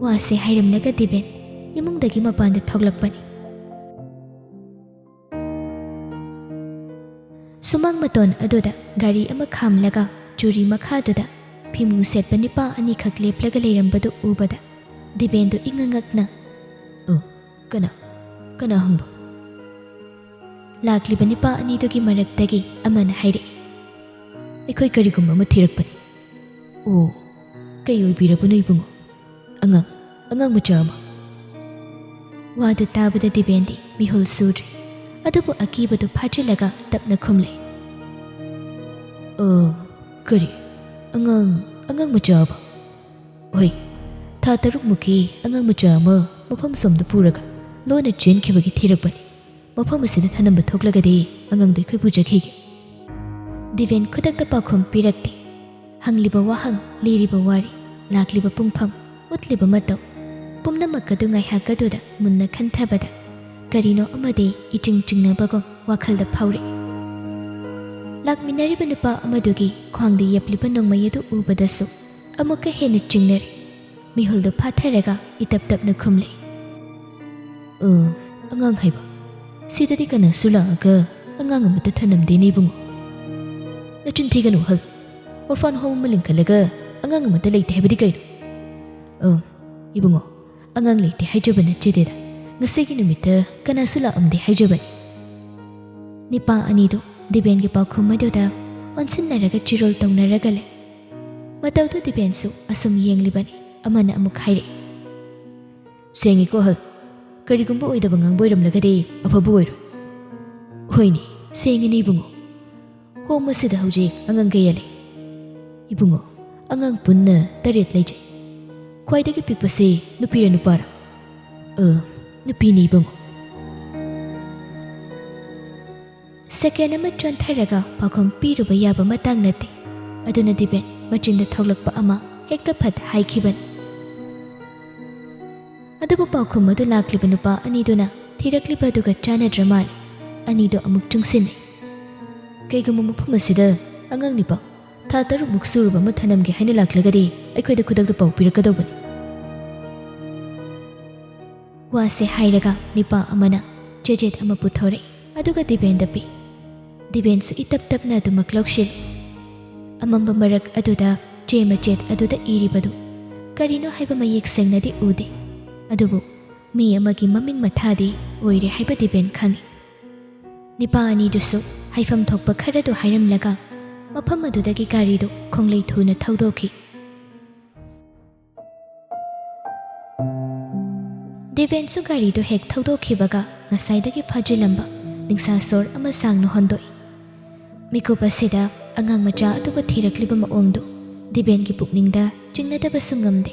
ꯋꯥꯁꯦ ꯍꯥꯏꯔꯝꯂꯒ ꯗꯤꯕꯦꯟ ꯏꯃꯨꯡꯗꯒꯤ ꯃꯄꯥꯟꯗ ꯊꯣꯛꯂꯛꯄꯅꯤ꯫ ꯁꯨꯃꯥꯡ ꯃꯇꯣꯟ ꯑꯗꯨꯗ ꯒꯥꯔꯤ ꯑꯃ ꯈꯥꯝꯂꯒ ꯆꯨꯔꯤ ꯃꯈꯥꯗꯨꯗ ꯐꯤꯃꯨ ꯁꯦꯠꯄ ꯅꯨꯄꯥ ꯑꯅꯤꯈꯛ ꯂꯦꯞꯂꯒ ꯂꯩꯔꯝꯕꯗꯨ ꯎꯕꯗ ꯗꯤꯕꯦꯟꯗꯨ ꯏꯉꯛ ꯉꯛꯅ, "ꯑꯣ, ꯀꯅꯥ? ꯀꯅꯥ ꯍꯪꯕ?" ꯂꯥꯛꯂꯤꯕ ꯅꯨꯄꯥ ꯑꯅꯤꯗꯨꯒꯤ ꯃꯔꯛꯇꯒꯤ ꯑꯃꯅ ꯍꯥꯏꯔꯛꯏ, "ꯑꯩꯈꯣꯏ ꯀꯔꯤꯒꯨꯝꯕ ꯑꯃ ꯊꯤꯔꯛꯄꯅꯤ꯫" "ꯑꯣ, ꯀꯩ ꯑꯣꯏꯕꯤꯔꯕꯅꯣ ꯏꯕꯨꯡꯉꯣ?" "ꯑꯉꯥꯡ, ꯑꯉꯥꯡ ꯃꯆꯥ ꯑꯃ꯫" ꯋꯥꯗꯨ ꯇꯥꯕꯗ ꯗꯤꯕꯦꯟꯗꯤ ꯃꯤꯍꯨꯜ ꯁꯨꯗ꯭ꯔꯦ, ꯑꯗꯨꯕꯨ ꯑꯀꯤꯕꯗꯨ ꯐꯥꯖꯤꯜꯂꯒ ꯇꯞꯅ ꯈꯨꯝꯂꯦ, "ꯑ, ꯀꯔꯤ? ꯑꯉꯥꯡ, ꯑꯉꯥꯡ ꯃꯆꯥ ꯑꯃ?" "ꯍꯣꯏ, ꯊꯥ ꯇꯔꯨꯛꯃꯨꯛꯀꯤ ꯑꯉꯥꯡ ꯃꯆꯥ ꯑꯃ ꯃꯐꯝ ꯁꯣꯝꯗ ꯄꯨꯔꯒ ꯂꯣꯟꯅ ꯆꯦꯟꯈꯤꯕꯒꯤ ꯊꯤꯔꯛꯄꯅꯤ꯫ ꯃꯐꯝ ꯑꯁꯤꯗ ꯊꯅꯝꯕ ꯊꯣꯛꯂꯒꯗꯤ ꯑꯉꯥꯡꯗꯨ ꯑꯩꯈꯣꯏ ꯄꯨꯖꯈꯤꯒꯦ꯫" ꯗꯤꯕꯦꯟ ꯈꯨꯗꯛꯇ ꯄꯥꯎꯈꯨꯝ ꯄꯤꯔꯛꯇꯦ꯫ ꯍꯪꯂꯤꯕ ꯋꯥꯍꯪ, ꯂꯤꯔꯤꯕ ꯋꯥꯔꯤ, ꯂꯥꯛꯂꯤꯕ ꯄꯨꯡꯐꯝ, ꯎꯠꯂꯤꯕ ꯃꯇꯧ ꯄꯨꯝꯅꯃꯛ ꯑꯗꯨ ꯉꯥꯏꯍꯥꯛ ꯑꯗꯨꯗ ꯃꯨꯟꯅ ꯈꯟꯊꯕꯗ ꯀꯔꯤꯅꯣ ꯑꯃꯗꯤ ꯏꯆꯤꯡ ꯆꯤꯡꯅꯕꯒꯨꯝ ꯋꯥꯈꯜꯗ ꯐꯥꯎꯔꯛꯏ꯫ ꯂꯥꯛꯃꯤꯟꯅꯔꯤꯕ ꯅꯨꯄꯥ ꯑꯃꯗꯨꯒꯤ ꯈ꯭ꯋꯥꯡꯗ ꯌꯦꯞꯂꯤꯕ ꯅꯣꯡꯃꯩ ꯑꯗꯨ ꯎꯕꯗꯁꯨ ꯑꯃꯨꯛꯀ ꯍꯦꯟꯅ ꯆꯤꯡꯅꯔꯦ꯫ ꯃꯤꯍꯨꯜꯗꯨ ꯐꯥꯊꯔꯒ ꯏꯇꯞ ꯇꯞꯅ ꯈꯨꯝꯂꯦ, "ꯑ, ꯑꯉꯥꯡ ꯍꯥꯏꯕ? ꯁꯤꯗꯗꯤ ꯀꯅꯥꯁꯨ ꯂꯥꯛꯑꯒ ꯑꯉꯥꯡ ꯑꯃꯠꯇ ꯊꯅꯝꯗꯦꯅꯦ ꯏꯕꯨꯡꯉꯣ꯫ ꯅꯆꯤꯟ ꯊꯤꯒꯅꯨ ꯍꯜ꯫ ꯑꯣꯔꯐꯥꯟ ꯍꯣꯝ ꯑꯃ ꯂꯤꯡꯈꯠꯂꯒ ꯑꯉꯥꯡ ꯑꯃꯠꯇ ꯂꯩꯇꯦ ꯍꯥꯏꯕꯗꯤ ꯀꯩꯅꯣ?" "ꯑ, ꯏꯕꯨꯡꯉꯣ, ꯑꯉꯥꯡ ꯂꯩꯇꯦ ꯍꯥꯏꯖꯕ ꯅꯠꯆꯗꯦꯗ꯫ ꯉꯁꯤꯒꯤ ꯅꯨꯃꯤꯠꯇ ꯀꯅꯥꯁꯨ ꯂꯥꯛꯑꯝꯗꯦ ꯍꯥꯏꯖꯕꯅꯤ꯫" ꯅꯤꯄꯥ ꯑꯅꯤꯗꯨ ꯗꯤꯕꯦꯟꯒꯤ ꯄꯥꯎꯈꯨꯝ ꯑꯗꯨꯗ ꯑꯣꯟꯁꯤꯟꯅꯔꯒ ꯆꯤꯔꯣꯜ ꯇꯧꯅꯔꯒ ꯂꯩ꯫ ꯃꯇꯧꯗꯨ ꯗꯤꯕꯦꯟꯁꯨ ꯑꯁꯨꯝ ꯌꯦꯡꯂꯤꯕꯅꯤ꯫ ꯑꯃꯅ ꯑꯃꯨꯛ ꯍꯥꯏꯔꯛꯏ, "ꯁꯦꯡꯉꯤꯀꯣ ꯍꯜ꯫ ꯀꯔꯤꯒꯨꯝꯕ ꯑꯣꯏꯗꯕ ꯉꯥꯡꯕ ꯑꯣꯏꯔꯝꯂꯒꯗꯤ ꯑꯐꯕ ꯑꯣꯏꯔꯣ꯫" "ꯍꯣꯏꯅꯦ, ꯁꯦꯡꯉꯤꯅꯦ ꯏꯕꯨꯡꯉꯣ꯫ ꯍꯣꯝ ꯑꯁꯤꯗ ꯍꯧꯖꯤꯛ ꯑꯉꯥꯡ ꯀꯌꯥ ꯂꯩ?" "ꯏꯕꯨꯡꯉꯣ, ꯑꯉꯥꯡ ꯄꯨꯟꯅ ꯇꯔꯦꯠ ꯂꯩꯖꯩ꯫ ꯈ꯭ꯋꯥꯏꯗꯒꯤ ꯄꯤꯛꯄꯁꯤ ꯅꯨꯄꯤꯔ ꯅꯨꯄꯥꯔ?" "ꯑ, ꯅꯨꯄꯤꯅꯤ ꯏꯕꯨꯡꯉꯣ꯫" ꯁꯦꯀꯦꯟ ꯑꯃ ꯆꯣꯟꯊꯔꯒ ꯄꯥꯎꯈꯨꯝ ꯄꯤꯔꯨꯕ ꯌꯥꯕ ꯃꯇꯥꯡ ꯅꯠꯇꯦ꯫ ꯑꯗꯨꯅ ꯗꯤꯕꯦꯟ ꯃꯆꯤꯟꯗ ꯊꯣꯛꯂꯛꯄ ꯑꯃ ꯍꯦꯛꯇ ꯐꯠ ꯍꯥꯏꯈꯤꯕꯅꯤ꯫ ꯑꯗꯨꯕꯨ ꯄꯥꯎꯈꯨꯝ ꯑꯗꯨ ꯂꯥꯛꯂꯤꯕ ꯅꯨꯄꯥ ꯑꯅꯤꯗꯨꯅ ꯊꯤꯔꯛꯂꯤꯕ ꯑꯗꯨꯒ ꯆꯥꯟꯅꯗ꯭ꯔ ꯃꯥꯜꯂꯦ꯫ ꯑꯅꯤꯗꯨ ꯑꯃꯨꯛ ꯆꯨꯡꯁꯤꯟꯅꯩ꯫ "ꯀꯩꯒꯨꯝꯕ ꯃꯐꯝ ꯑꯁꯤꯗ ꯑꯉꯥꯡ ꯅꯤꯄꯥ ꯊꯥ ꯇꯔꯨꯛꯃꯨꯛ ꯁꯨꯔꯕ ꯑꯃ ꯊꯅꯝꯒꯦ ꯍꯥꯏꯅ ꯂꯥꯛꯂꯒꯗꯤ ꯑꯩꯈꯣꯏꯗ ꯈꯨꯗꯛꯇ ꯄꯥꯎ ꯄꯤꯔꯛꯀꯗꯧꯕꯅꯤ꯫" ꯋꯥꯁꯦ ꯍꯥꯏꯔꯒ ꯅꯤꯄꯥ ꯑꯃꯅ ꯆꯦꯆꯦꯠ ꯑꯃ ꯄꯨꯊꯣꯔꯛꯏ, ꯑꯗꯨꯒ ꯗꯤꯕꯦꯟꯗ ꯄꯤ꯫ ꯗꯤꯕꯦꯟꯁꯨ ꯏꯇꯞ ꯇꯞꯅ ꯑꯗꯨꯃꯛ ꯂꯧꯁꯤꯜꯂꯤ꯫ ꯑꯃꯝꯕ ꯃꯔꯛ ꯑꯗꯨꯗ ꯆꯦ ꯃꯆꯦꯠ ꯑꯗꯨꯗ ꯏꯔꯤꯕꯗꯨ ꯀꯔꯤꯅꯣ ꯍꯥꯏꯕ ꯃꯌꯦꯛ ꯁꯦꯡꯅꯗꯤ ꯎꯗꯦ, ꯑꯗꯨꯕꯨ ꯃꯤ ꯑꯃꯒꯤ ꯃꯃꯤꯡ ꯃꯊꯥꯗꯤ ꯑꯣꯏꯔꯦ ꯍꯥꯏꯕ ꯗꯤꯕꯦꯟ ꯈꯪꯏ꯫ ꯅꯤꯄꯥ ꯑꯅꯤꯗꯨꯁꯨ ꯍꯥꯏꯐꯝ ꯊꯣꯛꯄ ꯈꯔꯗꯨ ꯍꯥꯏꯔꯝꯂꯒ ꯃꯐꯝ ꯑꯗꯨꯗꯒꯤ ꯒꯥꯔꯤꯗꯨ ꯈꯣꯡꯂꯩ ꯊꯨꯅ ꯊꯧꯗꯣꯛꯈꯤ꯫ ꯗꯤꯕꯦꯟꯁꯨ ꯒꯥꯔꯤꯗꯨ ꯍꯦꯛ ꯊꯧꯗꯣꯛꯈꯤꯕꯒ ꯉꯁꯥꯏꯗꯒꯤ ꯐꯥꯖꯤꯜꯂꯝꯕ ꯅꯤꯡꯁꯥ ꯁꯣꯔ ꯑꯃ ꯁꯥꯡꯅ ꯍꯣꯟꯗꯣꯛꯏ꯫ ꯃꯤꯀꯨꯞ ꯑꯁꯤꯗ ꯑꯉꯥꯡ ꯃꯆꯥ ꯑꯗꯨꯕꯨ ꯊꯤꯔꯛꯂꯤꯕ ꯃꯑꯣꯡꯗꯨ ꯗꯤꯕꯦꯟꯒꯤ ꯄꯨꯛꯅꯤꯡꯗ ꯆꯤꯡꯅꯗꯕꯁꯨ ꯉꯝꯗꯦ꯫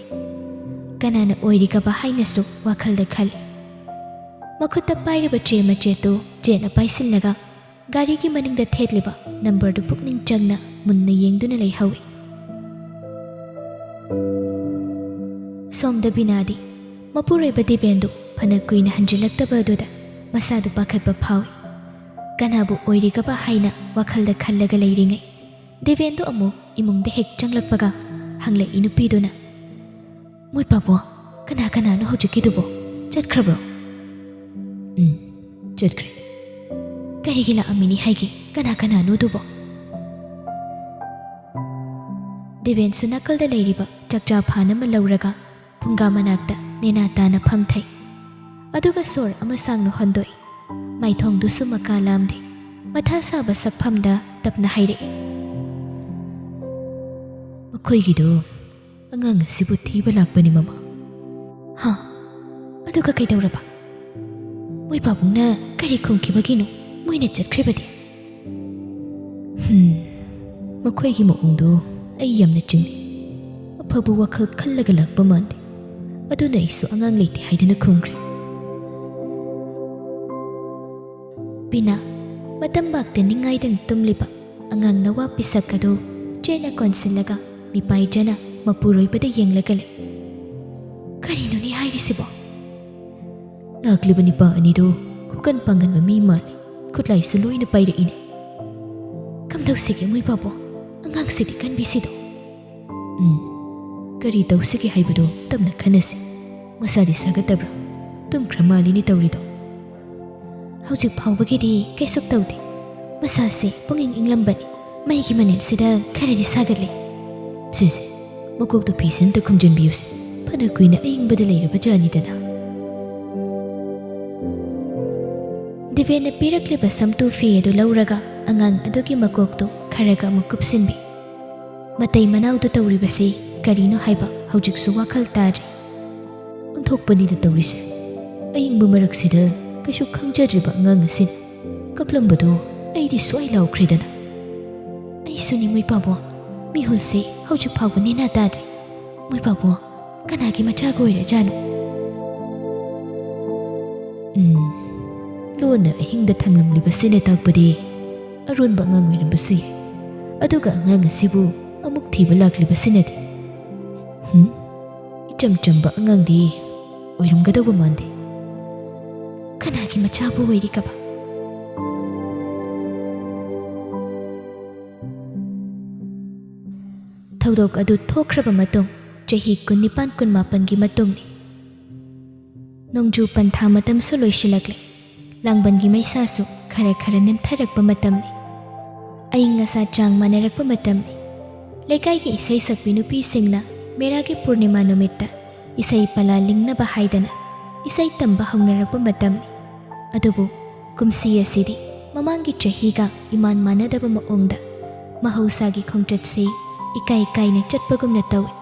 ꯀꯅꯥꯅ ꯑꯣꯏꯔꯤꯒꯕ ꯍꯥꯏꯅꯁꯨ ꯋꯥꯈꯜꯗ ꯈꯜꯂꯤ꯫ ꯃꯈꯨꯠꯇ ꯄꯥꯏꯔꯤꯕ ꯆꯦ ꯃꯆꯦꯠꯇꯨ ꯆꯦꯠꯅ ꯄꯥꯏꯁꯤꯜꯂꯒ ꯒꯥꯔꯤꯒꯤ ꯃꯅꯤꯡꯗ ꯊꯦꯠꯂꯤꯕ ꯅꯝꯕꯔꯗꯨ ꯄꯨꯛꯅꯤꯡ ꯆꯪꯅ ꯃꯨꯟꯅ ꯌꯦꯡꯗꯨꯅ ꯂꯩꯍꯧꯏ꯫ ꯁꯣꯝꯗ ꯕꯤꯅꯥꯗꯤ ꯃꯄꯨꯔꯣꯏꯕ ꯗꯤꯕꯦꯟꯗꯨ ꯐꯅ ꯀꯨꯏꯅ ꯍꯟꯖꯤꯜꯂꯛꯇꯕ ꯑꯗꯨꯗ ꯃꯁꯥꯗꯨ ꯄꯥꯈꯠꯄ ꯐꯥꯎꯏ꯫ ꯀꯅꯥꯕꯨ ꯑꯣꯏꯔꯤꯒꯕ ꯍꯥꯏꯅ ꯋꯥꯈꯜꯗ ꯈꯜꯂꯒ ꯂꯩꯔꯤꯉꯩ, ꯗꯤꯕꯦꯟꯗꯨ ꯑꯃꯨꯛ ꯏꯃꯨꯡꯗ ꯍꯦꯛ ꯆꯪꯂꯛꯄꯒ ꯍꯪꯂꯛꯏ ꯅꯨꯄꯤꯗꯨꯅ, "ꯃꯣꯏ ꯄꯥꯕꯨꯡ, ꯀꯅꯥ ꯀꯅꯥꯅꯣ ꯍꯧꯖꯤꯛꯀꯤꯗꯨꯕꯣ? ꯆꯠꯈ꯭ꯔꯕ꯭ꯔꯣ?" ꯆꯠꯈ꯭ꯔꯦ꯫ ꯀꯔꯤꯒꯤ ꯂꯥꯛꯑꯝꯃꯤꯅꯤ ꯍꯥꯏꯒꯦ? ꯀꯅꯥ ꯀꯅꯥꯅꯣꯗꯨꯕꯣ? ꯗꯦꯕꯦꯟꯁꯨ ꯅꯥꯀꯜꯗ ꯂꯩꯔꯤꯕ ꯆꯥꯛꯆꯥ ꯐꯥꯟ ꯑꯃ ꯂꯧꯔꯒ ꯐꯨꯡꯒꯥ ꯃꯅꯥꯛꯇ ꯅꯦꯅꯥ ꯇꯥꯅ ꯐꯝꯊꯩ꯫ ꯑꯗꯨꯒ ꯁꯣꯔ ꯑꯃ ꯁꯥꯡꯅ ꯍꯣꯟꯗꯣꯛꯏ꯫ ꯃꯥꯏꯊꯣꯡꯗꯨꯁꯨ ꯃꯀꯥ ꯂꯥꯝꯗꯦ꯫ ꯃꯊꯥ ꯁꯥꯕ ꯁꯛꯐꯝꯗ ꯇꯞꯅ ꯍꯥꯏꯔꯛꯏ, "ꯃꯈꯣꯏꯒꯤꯗꯣ ꯑꯉꯥꯡ ꯑꯁꯤꯕꯨ ꯊꯤꯕ ꯂꯥꯛꯄꯅꯤ, ꯃꯃꯥ꯫" "ꯍꯥ? ꯑꯗꯨꯒ ꯀꯩꯗꯧꯔꯕ? ꯃꯣꯏ ꯄꯥꯕꯨꯡꯅ ꯀꯔꯤ ꯈꯨꯝꯈꯤꯕꯒꯤꯅꯣ? ꯃꯣꯏꯅ ꯆꯠꯈ꯭ꯔꯤꯕꯗꯤ?" "ꯍꯝ, ꯃꯈꯣꯏꯒꯤ ꯃꯑꯣꯡꯗꯣ ꯑꯩ ꯌꯥꯝꯅ ꯆꯤꯡꯅꯩ꯫ ꯑꯐꯕ ꯋꯥꯈꯜ ꯈꯜꯂꯒ ꯂꯥꯛꯄ ꯃꯥꯟꯗꯦ꯫ ꯑꯗꯨꯅ ꯑꯩꯁꯨ ꯑꯉꯥꯡ ꯂꯩꯇꯦ ꯍꯥꯏꯗꯨꯅ ꯈꯨꯝꯈ꯭ꯔꯦ꯫" ꯕꯤꯅꯥ, ꯃꯇꯝꯕꯥꯛꯇ ꯅꯤꯡꯉꯥꯏꯗꯅ ꯇꯨꯝꯂꯤꯕ ꯑꯉꯥꯡ ꯅꯋꯥ ꯄꯤꯁꯛ ꯑꯗꯨ ꯆꯦꯠꯅ ꯀꯣꯟꯁꯤꯜꯂꯒ ꯃꯤꯄꯥꯏꯖꯅ ꯃꯄꯨꯔꯣꯏꯕꯗ ꯌꯦꯡꯂꯒ ꯂꯩ꯫ "ꯀꯔꯤꯅꯣꯅꯦ ꯍꯥꯏꯔꯤꯁꯤꯕꯣ?" "ꯂꯥꯛꯂꯤꯕ ꯅꯤꯄꯥ ꯑꯅꯤꯗꯨ ꯈꯨꯀꯟ ꯄꯥꯡꯒꯟꯕ ꯃꯤ ꯃꯥꯜꯂꯤ꯫ ꯈꯨꯠꯂꯥꯏꯁꯨ ꯂꯣꯏꯅ ꯄꯥꯏꯔꯛꯏꯅꯦ꯫" "ꯀꯝꯗꯧꯁꯤꯒꯦ ꯃꯣꯏ ꯄꯥꯕꯨꯡ? ꯑꯉꯥꯡꯁꯤꯗꯤ ꯀꯟꯕꯤꯁꯤꯗꯣ?" "ꯎꯝ, ꯀꯔꯤ ꯇꯧꯁꯤꯒꯦ ꯍꯥꯏꯕꯗꯨ ꯇꯞꯅ ꯈꯟꯅꯁꯤ꯫ ꯃꯁꯥꯗꯤ ꯁꯥꯒꯠꯇꯕ꯭ꯔꯥ? ꯇꯨꯝꯈ꯭ꯔ ꯃꯥꯜꯂꯤꯅꯦ ꯇꯧꯔꯤꯗꯣ꯫" "ꯍꯧꯖꯤꯛ ꯐꯥꯎꯕꯒꯤꯗꯤ ꯀꯩꯁꯨ ꯇꯧꯗꯦ꯫ ꯃꯁꯥꯁꯦ ꯄꯨꯡꯏꯪ ꯏꯪꯂꯝꯕꯅꯤ꯫ ꯃꯩꯒꯤ ꯃꯅꯤꯜꯁꯤꯗ ꯈꯔꯗꯤ ꯁꯥꯒꯠꯂꯤ꯫" "ꯁꯦ, ꯁꯦ, ꯃꯀꯣꯛꯇꯨ ꯐꯤꯁꯦ ꯑꯝꯇ ꯈꯨꯝꯖꯤꯟꯕꯤꯌꯨꯁꯦ꯫ ꯐꯅ ꯀꯨꯏꯅ ꯑꯏꯪꯕꯗ ꯂꯩꯔꯕ ꯖꯥꯠꯅꯤꯗꯅ꯫" ꯗꯤꯕꯦꯟꯅ ꯄꯤꯔꯛꯂꯤꯕ ꯁꯝꯇꯨ ꯐꯤ ꯑꯗꯨ ꯂꯧꯔꯒ ꯑꯉꯥꯡ ꯑꯗꯨꯒꯤ ꯃꯀꯣꯛꯇꯨ ꯈꯔꯒ ꯑꯃꯨꯛ ꯀꯨꯞꯁꯤꯟꯕꯤ꯫ ꯃꯇꯩ ꯃꯅꯥꯎꯗꯨ ꯇꯧꯔꯤꯕꯁꯤ ꯀꯔꯤꯅꯣ ꯍꯥꯏꯕ ꯍꯧꯖꯤꯛꯁꯨ ꯋꯥꯈꯜ ꯇꯥꯗ꯭ꯔꯤ꯫ "ꯑꯣꯟꯊꯣꯛꯄꯅꯤꯗ ꯇꯧꯔꯤꯁꯦ꯫ ꯑꯏꯪꯕ ꯃꯔꯛꯁꯤꯗ ꯀꯩꯁꯨ ꯈꯪꯖꯗ꯭ꯔꯤꯕ ꯑꯉꯥꯡ ꯑꯁꯤꯅ ꯀꯞꯂꯝꯕꯗꯣ ꯑꯩꯗꯤ ꯁ꯭ꯋꯥꯏ ꯂꯥꯎꯈ꯭ꯔꯦꯗꯅ꯫" "ꯑꯩꯁꯨꯅꯤ ꯃꯣꯏ ꯄꯥꯕꯨꯡ, ꯃꯤꯍꯨꯜꯁꯦ ꯍꯧꯖꯤꯛ ꯐꯥꯎꯕ ꯅꯦꯅꯥ ꯇꯥꯗ꯭ꯔꯤ꯫ ꯃꯣꯏ ꯄꯥꯕꯨꯡ, ꯀꯅꯥꯒꯤ ꯃꯆꯥꯒ ꯑꯣꯏꯔꯖꯥꯠꯅꯣ?" ꯎꯝ, ꯂꯣꯟꯅ ꯑꯍꯤꯡꯗ ꯊꯝꯂꯝꯂꯤꯕꯁꯤꯅ ꯇꯥꯛꯄꯗꯤ ꯑꯔꯣꯟꯕ ꯑꯉꯥꯡ ꯑꯣꯏꯔꯝꯕꯁꯨ ꯌꯥꯏ꯫ ꯑꯗꯨꯒ ꯑꯉꯥꯡ ꯑꯁꯤꯕꯨ ꯑꯃꯨꯛ ꯊꯤꯕ ꯂꯥꯛꯂꯤꯕꯁꯤꯅꯗꯤ, ꯍꯨꯝ, ꯏꯆꯝ ꯆꯝꯕ ꯑꯉꯥꯡꯗꯤ ꯑꯣꯏꯔꯝꯒꯗꯧꯕ ꯃꯥꯟꯗꯦ꯫ ꯀꯅꯥꯒꯤ ꯃꯆꯥꯕꯨ ꯑꯣꯏꯔꯤꯒꯕ? ꯊꯧꯗꯣꯛ ꯑꯗꯨ ꯊꯣꯛꯈ꯭ꯔꯕ ꯃꯇꯨꯡ ꯆꯍꯤ ꯀꯨꯟꯅꯤꯄꯥꯟ ꯀꯨꯟꯃꯥꯄꯟꯒꯤ ꯃꯇꯨꯡꯅꯤ꯫ ꯅꯣꯡꯖꯨ ꯄꯟꯊꯥ ꯃꯇꯝꯁꯨ ꯂꯣꯏꯁꯤꯜꯂꯛꯂꯦ꯫ ꯂꯥꯡꯕꯟꯒꯤ ꯃꯩꯁꯥꯁꯨ ꯈꯔ ꯈꯔ ꯅꯦꯝꯊꯔꯛꯄ ꯃꯇꯝꯅꯤ꯫ ꯑꯏꯪ ꯑꯁꯥ ꯆꯥꯡ ꯃꯥꯟꯅꯔꯛꯄ ꯃꯇꯝꯅꯤ꯫ ꯂꯩꯀꯥꯏꯒꯤ ꯏꯁꯩ ꯁꯛꯄꯤ ꯅꯨꯄꯤꯁꯤꯡꯅ ꯃꯦꯔꯥꯒꯤ ꯄꯨꯔꯅꯤꯃꯥ ꯅꯨꯃꯤꯠꯇ ꯏꯁꯩ ꯄꯂꯥ ꯂꯤꯡꯅꯕ ꯍꯥꯏꯗꯅ ꯏꯁꯩ ꯇꯝꯕ ꯍꯧꯅꯔꯛꯄ ꯃꯇꯝꯅꯤ꯫ ꯑꯗꯨꯕꯨ ꯀꯨꯝꯁꯤ ꯑꯁꯤꯗꯤ ꯃꯃꯥꯡꯒꯤ ꯆꯍꯤꯒ ꯏꯃꯥꯟ ꯃꯥꯟꯅꯗꯕ ꯃꯑꯣꯡꯗ ꯃꯍꯧꯁꯥꯒꯤ ꯈꯣꯡꯆꯠꯁꯤ ꯏꯀꯥꯏ ꯀꯥꯏꯅ ꯆꯠꯄꯒꯨꯝꯅ ꯇꯧꯏ꯫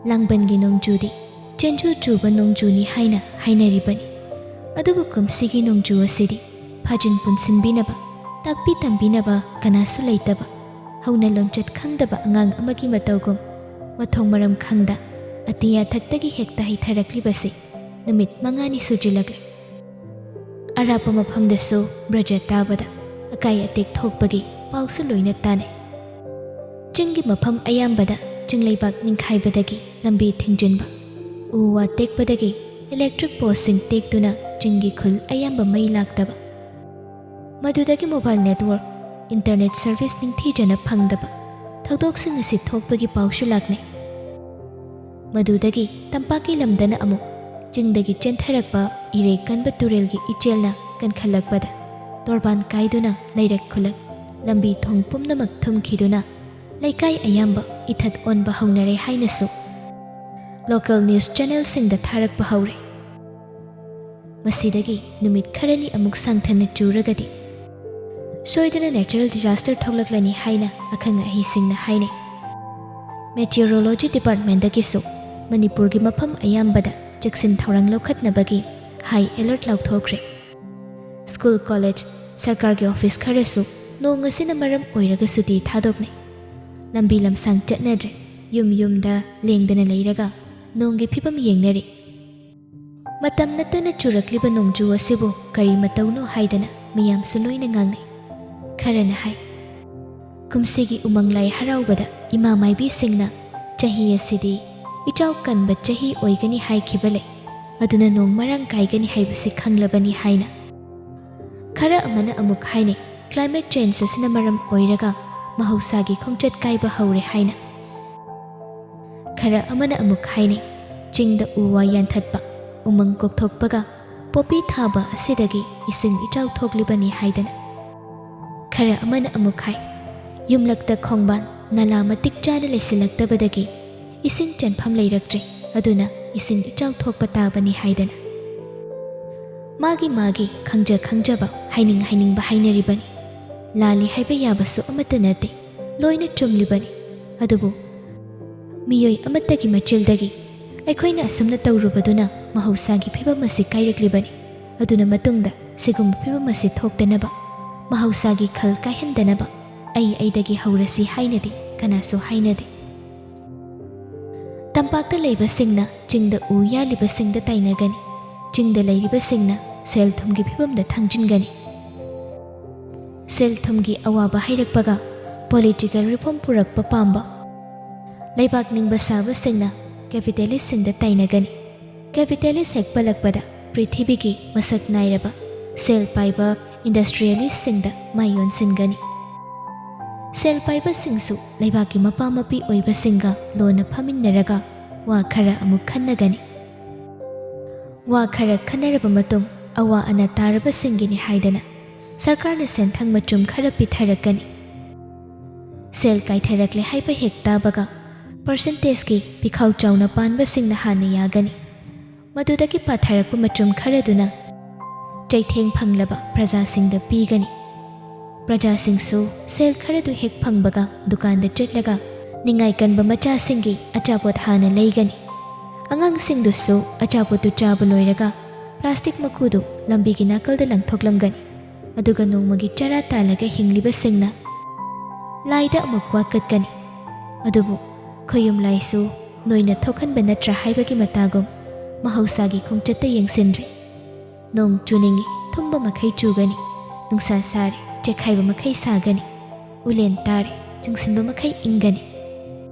ꯂꯥꯡꯕꯟꯒꯤ ꯅꯣꯡꯖꯨꯗꯤ ꯆꯦꯟꯖꯨ ꯆꯨꯕ ꯅꯣꯡꯖꯨꯅꯤ ꯍꯥꯏꯅ ꯍꯥꯏꯅꯔꯤꯕꯅꯤ꯫ ꯑꯗꯨꯕꯨ ꯀꯨꯝꯁꯤꯒꯤ ꯅꯣꯡꯖꯨ ꯑꯁꯤꯗꯤ ꯐꯥꯖꯤꯟ ꯄꯨꯟꯁꯤꯟꯕꯤꯅꯕ, ꯇꯥꯛꯄꯤ ꯇꯝꯕꯤꯅꯕ ꯀꯅꯥꯁꯨ ꯂꯩꯇꯕ, ꯍꯧꯅ ꯂꯣꯟꯆꯠ ꯈꯪꯗꯕ ꯑꯉꯥꯡ ꯑꯃꯒꯤ ꯃꯇꯧꯒꯨꯝ ꯃꯊꯣꯡ ꯃꯔꯝ ꯈꯪꯗ ꯑꯇꯤꯌꯥꯊꯛꯇꯒꯤ ꯍꯦꯛꯇ ꯍꯩꯊꯔꯛꯂꯤꯕꯁꯤ ꯅꯨꯃꯤꯠ ꯃꯉꯥꯅꯤ ꯁꯨꯖꯤꯜꯂꯛꯂꯦ꯫ ꯑꯔꯥꯞꯄ ꯃꯐꯝꯗꯁꯨ ꯕ꯭ꯔꯖ ꯇꯥꯕꯗ ꯑꯀꯥꯏ ꯑꯇꯦꯛ ꯊꯣꯛꯄꯒꯤ ꯄꯥꯎꯁꯨ ꯂꯣꯏꯅ ꯇꯥꯅꯩ꯫ ꯆꯤꯡꯒꯤ ꯃꯐꯝ ꯑꯌꯥꯝꯕꯗ ꯆꯤꯡꯂꯩꯕꯥꯛ ꯅꯤꯡꯈꯥꯏꯕꯗꯒꯤ ꯂꯝꯕꯤ ꯊꯤꯡꯖꯤꯟꯕ, ꯎ ꯋꯥ ꯇꯦꯛꯄꯗꯒꯤ ꯏꯂꯦꯛꯇ꯭ꯔꯤꯛ ꯄꯣꯁꯁꯤꯡ ꯇꯦꯛꯇꯨꯅ ꯆꯤꯡꯒꯤ ꯈꯨꯜ ꯑꯌꯥꯝꯕ ꯃꯩ ꯂꯥꯛꯇꯕ, ꯃꯗꯨꯗꯒꯤ ꯃꯣꯕꯥꯏꯜ ꯅꯦꯠꯋꯥꯔꯛ, ꯏꯟꯇꯔꯅꯦꯠ ꯁꯔꯚꯤꯁ ꯅꯤꯡꯊꯤꯖꯅ ꯐꯪꯗꯕ ꯊꯧꯗꯣꯛꯁꯤꯡ ꯑꯁꯤ ꯊꯣꯛꯄꯒꯤ ꯄꯥꯎꯁꯨ ꯂꯥꯛꯅꯩ꯫ ꯃꯗꯨꯗꯒꯤ ꯇꯝꯄꯥꯛꯀꯤ ꯂꯝꯗꯅ ꯑꯃꯨꯛ ꯆꯤꯡꯗꯒꯤ ꯆꯦꯟꯊꯔꯛꯄ ꯏꯔꯩ ꯀꯟꯕ ꯇꯨꯔꯦꯜꯒꯤ ꯏꯆꯦꯜꯅ ꯀꯟꯈꯠꯂꯛꯄꯗ ꯇꯣꯔꯕꯥꯟ ꯀꯥꯏꯗꯨꯅ ꯂꯩꯔꯛ ꯈꯨꯂꯛ, ꯂꯝꯕꯤ ꯊꯣꯡ ꯄꯨꯝꯅꯃꯛ ꯊꯨꯝꯈꯤꯗꯨꯅ ꯂꯩꯀꯥꯏ ꯑꯌꯥꯝꯕ ꯏꯊꯠ ꯑꯣꯟꯕ ꯍꯧꯅꯔꯦ ꯍꯥꯏꯅꯁꯨ ꯂꯣꯀꯦꯜ ꯅ꯭ꯌꯨꯁ ꯆꯦꯅꯦꯜꯁꯤꯡꯗ ꯊꯥꯔꯛꯄ ꯍꯧꯔꯦ꯫ ꯃꯁꯤꯗꯒꯤ ꯅꯨꯃꯤꯠ ꯈꯔꯅꯤ ꯑꯃꯨꯛ ꯁꯥꯡꯊꯅ ꯆꯨꯔꯒꯗꯤ ꯁꯣꯏꯗꯅ ꯅꯦꯆꯔꯦꯜ ꯗꯤꯖꯥꯁꯇꯔ ꯊꯣꯛꯂꯛꯂꯅꯤ ꯍꯥꯏꯅ ꯑꯈꯪ ꯑꯍꯩꯁꯤꯡꯅ ꯍꯥꯏꯅꯩ꯫ ꯃꯦꯇꯤꯑꯣꯔꯣꯂꯣꯖꯤ ꯗꯤꯄꯥꯔꯠꯃꯦꯟꯗꯒꯤꯁꯨ ꯃꯅꯤꯄꯨꯔꯒꯤ ꯃꯐꯝ ꯑꯌꯥꯝꯕꯗ ꯆꯦꯛꯁꯤꯟ ꯊꯧꯔꯥꯡ ꯂꯧꯈꯠꯅꯕꯒꯤ ꯍꯥꯏ ꯑꯦꯂꯔꯠ ꯂꯥꯎꯊꯣꯛꯈ꯭ꯔꯦ꯫ ꯁ꯭ꯀꯨꯜ, ꯀꯣꯂꯦꯖ, ꯁꯔꯀꯥꯔꯒꯤ ꯑꯣꯐꯤꯁ ꯈꯔꯁꯨ ꯅꯣꯡ ꯑꯁꯤꯅ ꯃꯔꯝ ꯑꯣꯏꯔꯒ ꯁꯨꯇꯤ ꯊꯥꯗꯣꯛꯅꯩ꯫ ꯂꯝꯕꯤ ꯂꯝꯁꯥꯡ ꯆꯠꯅꯗ꯭ꯔꯦ꯫ ꯌꯨꯝ ꯌꯨꯝꯗ ꯂꯦꯡꯗꯅ ꯂꯩꯔꯒ ꯅꯣꯡꯒꯤ ꯐꯤꯕꯝ ꯌꯦꯡꯅꯔꯤ꯫ ꯃꯇꯝ ꯅꯠꯇꯅ ꯆꯨꯔꯛꯂꯤꯕ ꯅꯣꯡꯖꯨ ꯑꯁꯤꯕꯨ ꯀꯔꯤ ꯃꯇꯧꯅꯣ ꯍꯥꯏꯗꯅ ꯃꯤꯌꯥꯝꯁꯨ ꯂꯣꯏꯅ ꯉꯥꯡꯅꯩ꯫ ꯈꯔꯅ ꯍꯥꯏ, ꯀꯨꯝꯁꯤꯒꯤ ꯎꯃꯪ ꯂꯥꯏ ꯍꯔꯥꯎꯕꯗ ꯏꯃꯥ ꯃꯥꯏꯕꯤꯁꯤꯡꯅ ꯆꯍꯤ ꯑꯁꯤꯗꯤ ꯏꯆꯥꯎ ꯀꯟꯕ ꯆꯍꯤ ꯑꯣꯏꯒꯅꯤ ꯍꯥꯏꯈꯤꯕ ꯂꯩ, ꯑꯗꯨꯅ ꯅꯣꯡ ꯃꯔꯥꯡ ꯀꯥꯏꯒꯅꯤ ꯍꯥꯏꯕꯁꯤ ꯈꯪꯂꯕꯅꯤ ꯍꯥꯏꯅ꯫ ꯈꯔ ꯑꯃꯅ ꯑꯃꯨꯛ ꯍꯥꯏꯅꯩ, ꯀ꯭ꯂꯥꯏꯃꯦꯠ ꯆꯦꯟꯖ ꯑꯁꯤꯅ ꯃꯔꯝ ꯑꯣꯏꯔꯒ ꯃꯍꯧꯁꯥꯒꯤ ꯈꯣꯡꯆꯠ ꯀꯥꯏꯕ ꯍꯧꯔꯦ ꯍꯥꯏꯅ꯫ ꯈꯔ ꯑꯃꯅ ꯑꯃꯨꯛ ꯍꯥꯏꯅꯩ, ꯆꯤꯡꯗ ꯎ ꯋꯥ ꯌꯥꯟꯊꯠꯄ, ꯎꯃꯪ ꯀꯣꯛꯊꯣꯛꯄꯒ ꯄꯣꯄꯤ ꯊꯥꯕ ꯑꯁꯤꯗꯒꯤ ꯏꯁꯤꯡ ꯏꯆꯥꯎ ꯊꯣꯛꯂꯤꯕꯅꯤ ꯍꯥꯏꯗꯅ꯫ ꯈꯔ ꯑꯃꯅ ꯑꯃꯨꯛ ꯍꯥꯏ, ꯌꯨꯝꯂꯛꯇ ꯈꯣꯡꯕꯥꯟ ꯅꯂꯥ ꯃꯇꯤꯛ ꯆꯥꯅ ꯂꯩꯁꯤꯜꯂꯛꯇꯕꯗꯒꯤ ꯏꯁꯤꯡ ꯆꯦꯟꯐꯝ ꯂꯩꯔꯛꯇ꯭ꯔꯦ, ꯑꯗꯨꯅ ꯏꯁꯤꯡ ꯏꯆꯥꯎ ꯊꯣꯛꯄ ꯇꯥꯕꯅꯤ ꯍꯥꯏꯗꯅ꯫ ꯃꯥꯒꯤ ꯃꯥꯒꯤ ꯈꯪꯖ ꯈꯪꯖꯕ, ꯍꯥꯏꯅꯤꯡ ꯍꯥꯏꯅꯤꯡꯕ ꯍꯥꯏꯅꯔꯤꯕꯅꯤ꯫ ꯂꯥꯜꯂꯤ ꯍꯥꯏꯕ ꯌꯥꯕꯁꯨ ꯑꯃꯠꯇ ꯅꯠꯇꯦ, ꯂꯣꯏꯅ ꯆꯨꯝꯂꯤꯕꯅꯤ꯫ ꯑꯗꯨꯕꯨ ꯃꯤꯑꯣꯏ ꯑꯃꯠꯇꯒꯤ ꯃꯆꯤꯜꯗꯒꯤ ꯑꯩꯈꯣꯏꯅ ꯑꯁꯨꯝꯅ ꯇꯧꯔꯨꯕꯗꯨꯅ ꯃꯍꯧꯁꯥꯒꯤ ꯐꯤꯕꯝ ꯑꯁꯤ ꯀꯥꯏꯔꯛꯂꯤꯕꯅꯤ꯫ ꯑꯗꯨꯅ ꯃꯇꯨꯡꯗ ꯁꯤꯒꯨꯝꯕ ꯐꯤꯕꯝ ꯑꯁꯤ ꯊꯣꯛꯇꯅꯕ, ꯃꯍꯧꯁꯥꯒꯤ ꯈꯜ ꯀꯥꯏꯍꯟꯗꯅꯕ ꯑꯩ ꯑꯩꯗꯒꯤ ꯍꯧꯔꯁꯤ ꯍꯥꯏꯅꯗꯤ ꯀꯅꯥꯁꯨ ꯍꯥꯏꯅꯗꯦ꯫ ꯇꯝꯄꯥꯛꯇ ꯂꯩꯕꯁꯤꯡꯅ ꯆꯤꯡꯗ ꯎ ꯌꯥꯜꯂꯤꯕꯁꯤꯡꯗ ꯇꯥꯏꯅꯒꯅꯤ, ꯆꯤꯡꯗ ꯂꯩꯔꯤꯕꯁꯤꯡꯅ ꯁꯦꯜ ꯊꯨꯝꯒꯤ ꯐꯤꯕꯝꯗ ꯊꯥꯡꯖꯤꯟꯒꯅꯤ꯫ ꯁꯦꯜ ꯊꯨꯝꯒꯤ ꯑꯋꯥꯕ ꯍꯥꯏꯔꯛꯄꯒ ꯄꯣꯂꯤꯇꯤꯀꯦꯜ ꯔꯤꯐꯣꯔꯝ ꯄꯨꯔꯛꯄ ꯄꯥꯝꯕ ꯂꯩꯕꯥꯛ ꯅꯤꯡꯕ ꯁꯥꯕꯁꯤꯡꯅ ꯀꯦꯄꯤꯇꯦꯂꯤꯁꯁꯤꯡꯗ ꯇꯥꯏꯅꯒꯅꯤ꯫ ꯀꯦꯄꯤꯇꯦꯂꯤꯁ ꯍꯦꯛ ꯄꯜꯂꯛꯄꯗ ꯄ꯭ꯔꯤꯊꯤꯕꯤꯒꯤ ꯃꯁꯛ ꯅꯥꯏꯔꯕ ꯁꯦꯜ ꯄꯥꯏꯕ ꯏꯟꯗꯁꯇ꯭ꯔꯤꯌꯦꯂꯤꯁꯁꯤꯡꯗ ꯃꯥꯏ ꯑꯣꯟꯁꯤꯟꯒꯅꯤ꯫ ꯁꯦꯜ ꯄꯥꯏꯕꯁꯤꯡꯁꯨ ꯂꯩꯕꯥꯛꯀꯤ ꯃꯄꯥ ꯃꯄꯤ ꯑꯣꯏꯕꯁꯤꯡꯒ ꯂꯣꯟꯅ ꯐꯝꯃꯤꯟꯅꯔꯒ ꯋꯥ ꯈꯔ ꯑꯃꯨꯛ ꯈꯟꯅꯒꯅꯤ꯫ ꯋꯥ ꯈꯔ ꯈꯟꯅꯔꯕ ꯃꯇꯨꯡ ꯑꯋꯥ ꯑꯅꯥ ꯇꯥꯔꯕꯁꯤꯡꯒꯤꯅꯤ ꯍꯥꯏꯗꯅ ꯁꯔꯀꯥꯔꯅ ꯁꯦꯟꯊꯪ ꯃꯆꯨꯝ ꯈꯔ ꯄꯤꯊꯔꯛꯀꯅꯤ꯫ ꯁꯦꯜ ꯀꯥꯏꯊꯔꯛꯂꯦ ꯍꯥꯏꯕ ꯍꯦꯛ ꯇꯥꯕꯒ ꯄꯔꯁꯦꯟꯇꯦꯖꯀꯤ ꯄꯤꯈꯥꯎ ꯆꯥꯎꯅ ꯄꯥꯟꯕꯁꯤꯡꯅ ꯍꯥꯟꯅ ꯌꯥꯒꯅꯤ꯫ ꯃꯗꯨꯗꯒꯤ ꯄꯥꯊꯔꯛꯄ ꯃꯆꯨꯝ ꯈꯔꯗꯨꯅ ꯆꯩꯊꯦꯡ ꯐꯪꯂꯕ ꯄ꯭ꯔꯖꯥꯁꯤꯡꯗ ꯄꯤꯒꯅꯤ꯫ ꯄ꯭ꯔꯖꯥꯁꯤꯡꯁꯨ ꯁꯦꯜ ꯈꯔꯗꯨ ꯍꯦꯛ ꯐꯪꯕꯒ ꯗꯨꯀꯥꯟꯗ ꯆꯠꯂꯒ ꯅꯤꯡꯉꯥꯏ ꯀꯟꯕ ꯃꯆꯥꯁꯤꯡꯒꯤ ꯑꯆꯥꯄꯣꯠ ꯍꯥꯟꯅ ꯂꯩꯒꯅꯤ꯫ ꯑꯉꯥꯡꯁꯤꯡꯗꯨꯁꯨ ꯑꯆꯥꯄꯣꯠꯇꯨ ꯆꯥꯕ ꯂꯣꯏꯔꯒ ꯄ꯭ꯂꯥꯁꯇꯤꯛ ꯃꯀꯨꯗꯨ ꯂꯝꯕꯤꯒꯤ ꯅꯥꯀꯜꯗ ꯂꯪꯊꯣꯛꯂꯝꯒꯅꯤ꯫ ꯑꯗꯨꯒ ꯅꯣꯡꯃꯒꯤ ꯆꯔꯥ ꯇꯥꯜꯂꯒ ꯍꯤꯡꯂꯤꯕꯁꯤꯡꯅ ꯂꯥꯏꯗ ꯑꯃꯨꯛ ꯋꯥꯀꯠꯀꯅꯤ꯫ ꯑꯗꯨꯕꯨ ꯈꯣꯌꯨꯝ ꯂꯥꯏꯁꯨ ꯅꯣꯏꯅ ꯊꯣꯛꯍꯟꯕ ꯅꯠꯇ꯭ꯔꯥ ꯍꯥꯏꯕꯒꯤ ꯃꯇꯥꯒꯨꯝ ꯃꯍꯧꯁꯥꯒꯤ ꯈꯣꯡꯆꯠꯇ ꯌꯦꯡꯁꯤꯟꯗ꯭ꯔꯦ꯫ ꯅꯣꯡ ꯆꯨꯅꯤꯡꯏ, ꯊꯨꯝꯕ ꯃꯈꯩ ꯆꯨꯒꯅꯤ꯫ ꯅꯨꯡꯁꯥ ꯁꯥꯔꯦ, ꯆꯦꯛꯈꯥꯏꯕ ꯃꯈꯩ ꯁꯥꯒꯅꯤ꯫ ꯎꯂꯦꯟ ꯇꯥꯔꯦ, ꯆꯪꯁꯤꯟꯕ ꯃꯈꯩ ꯏꯪꯒꯅꯤ꯫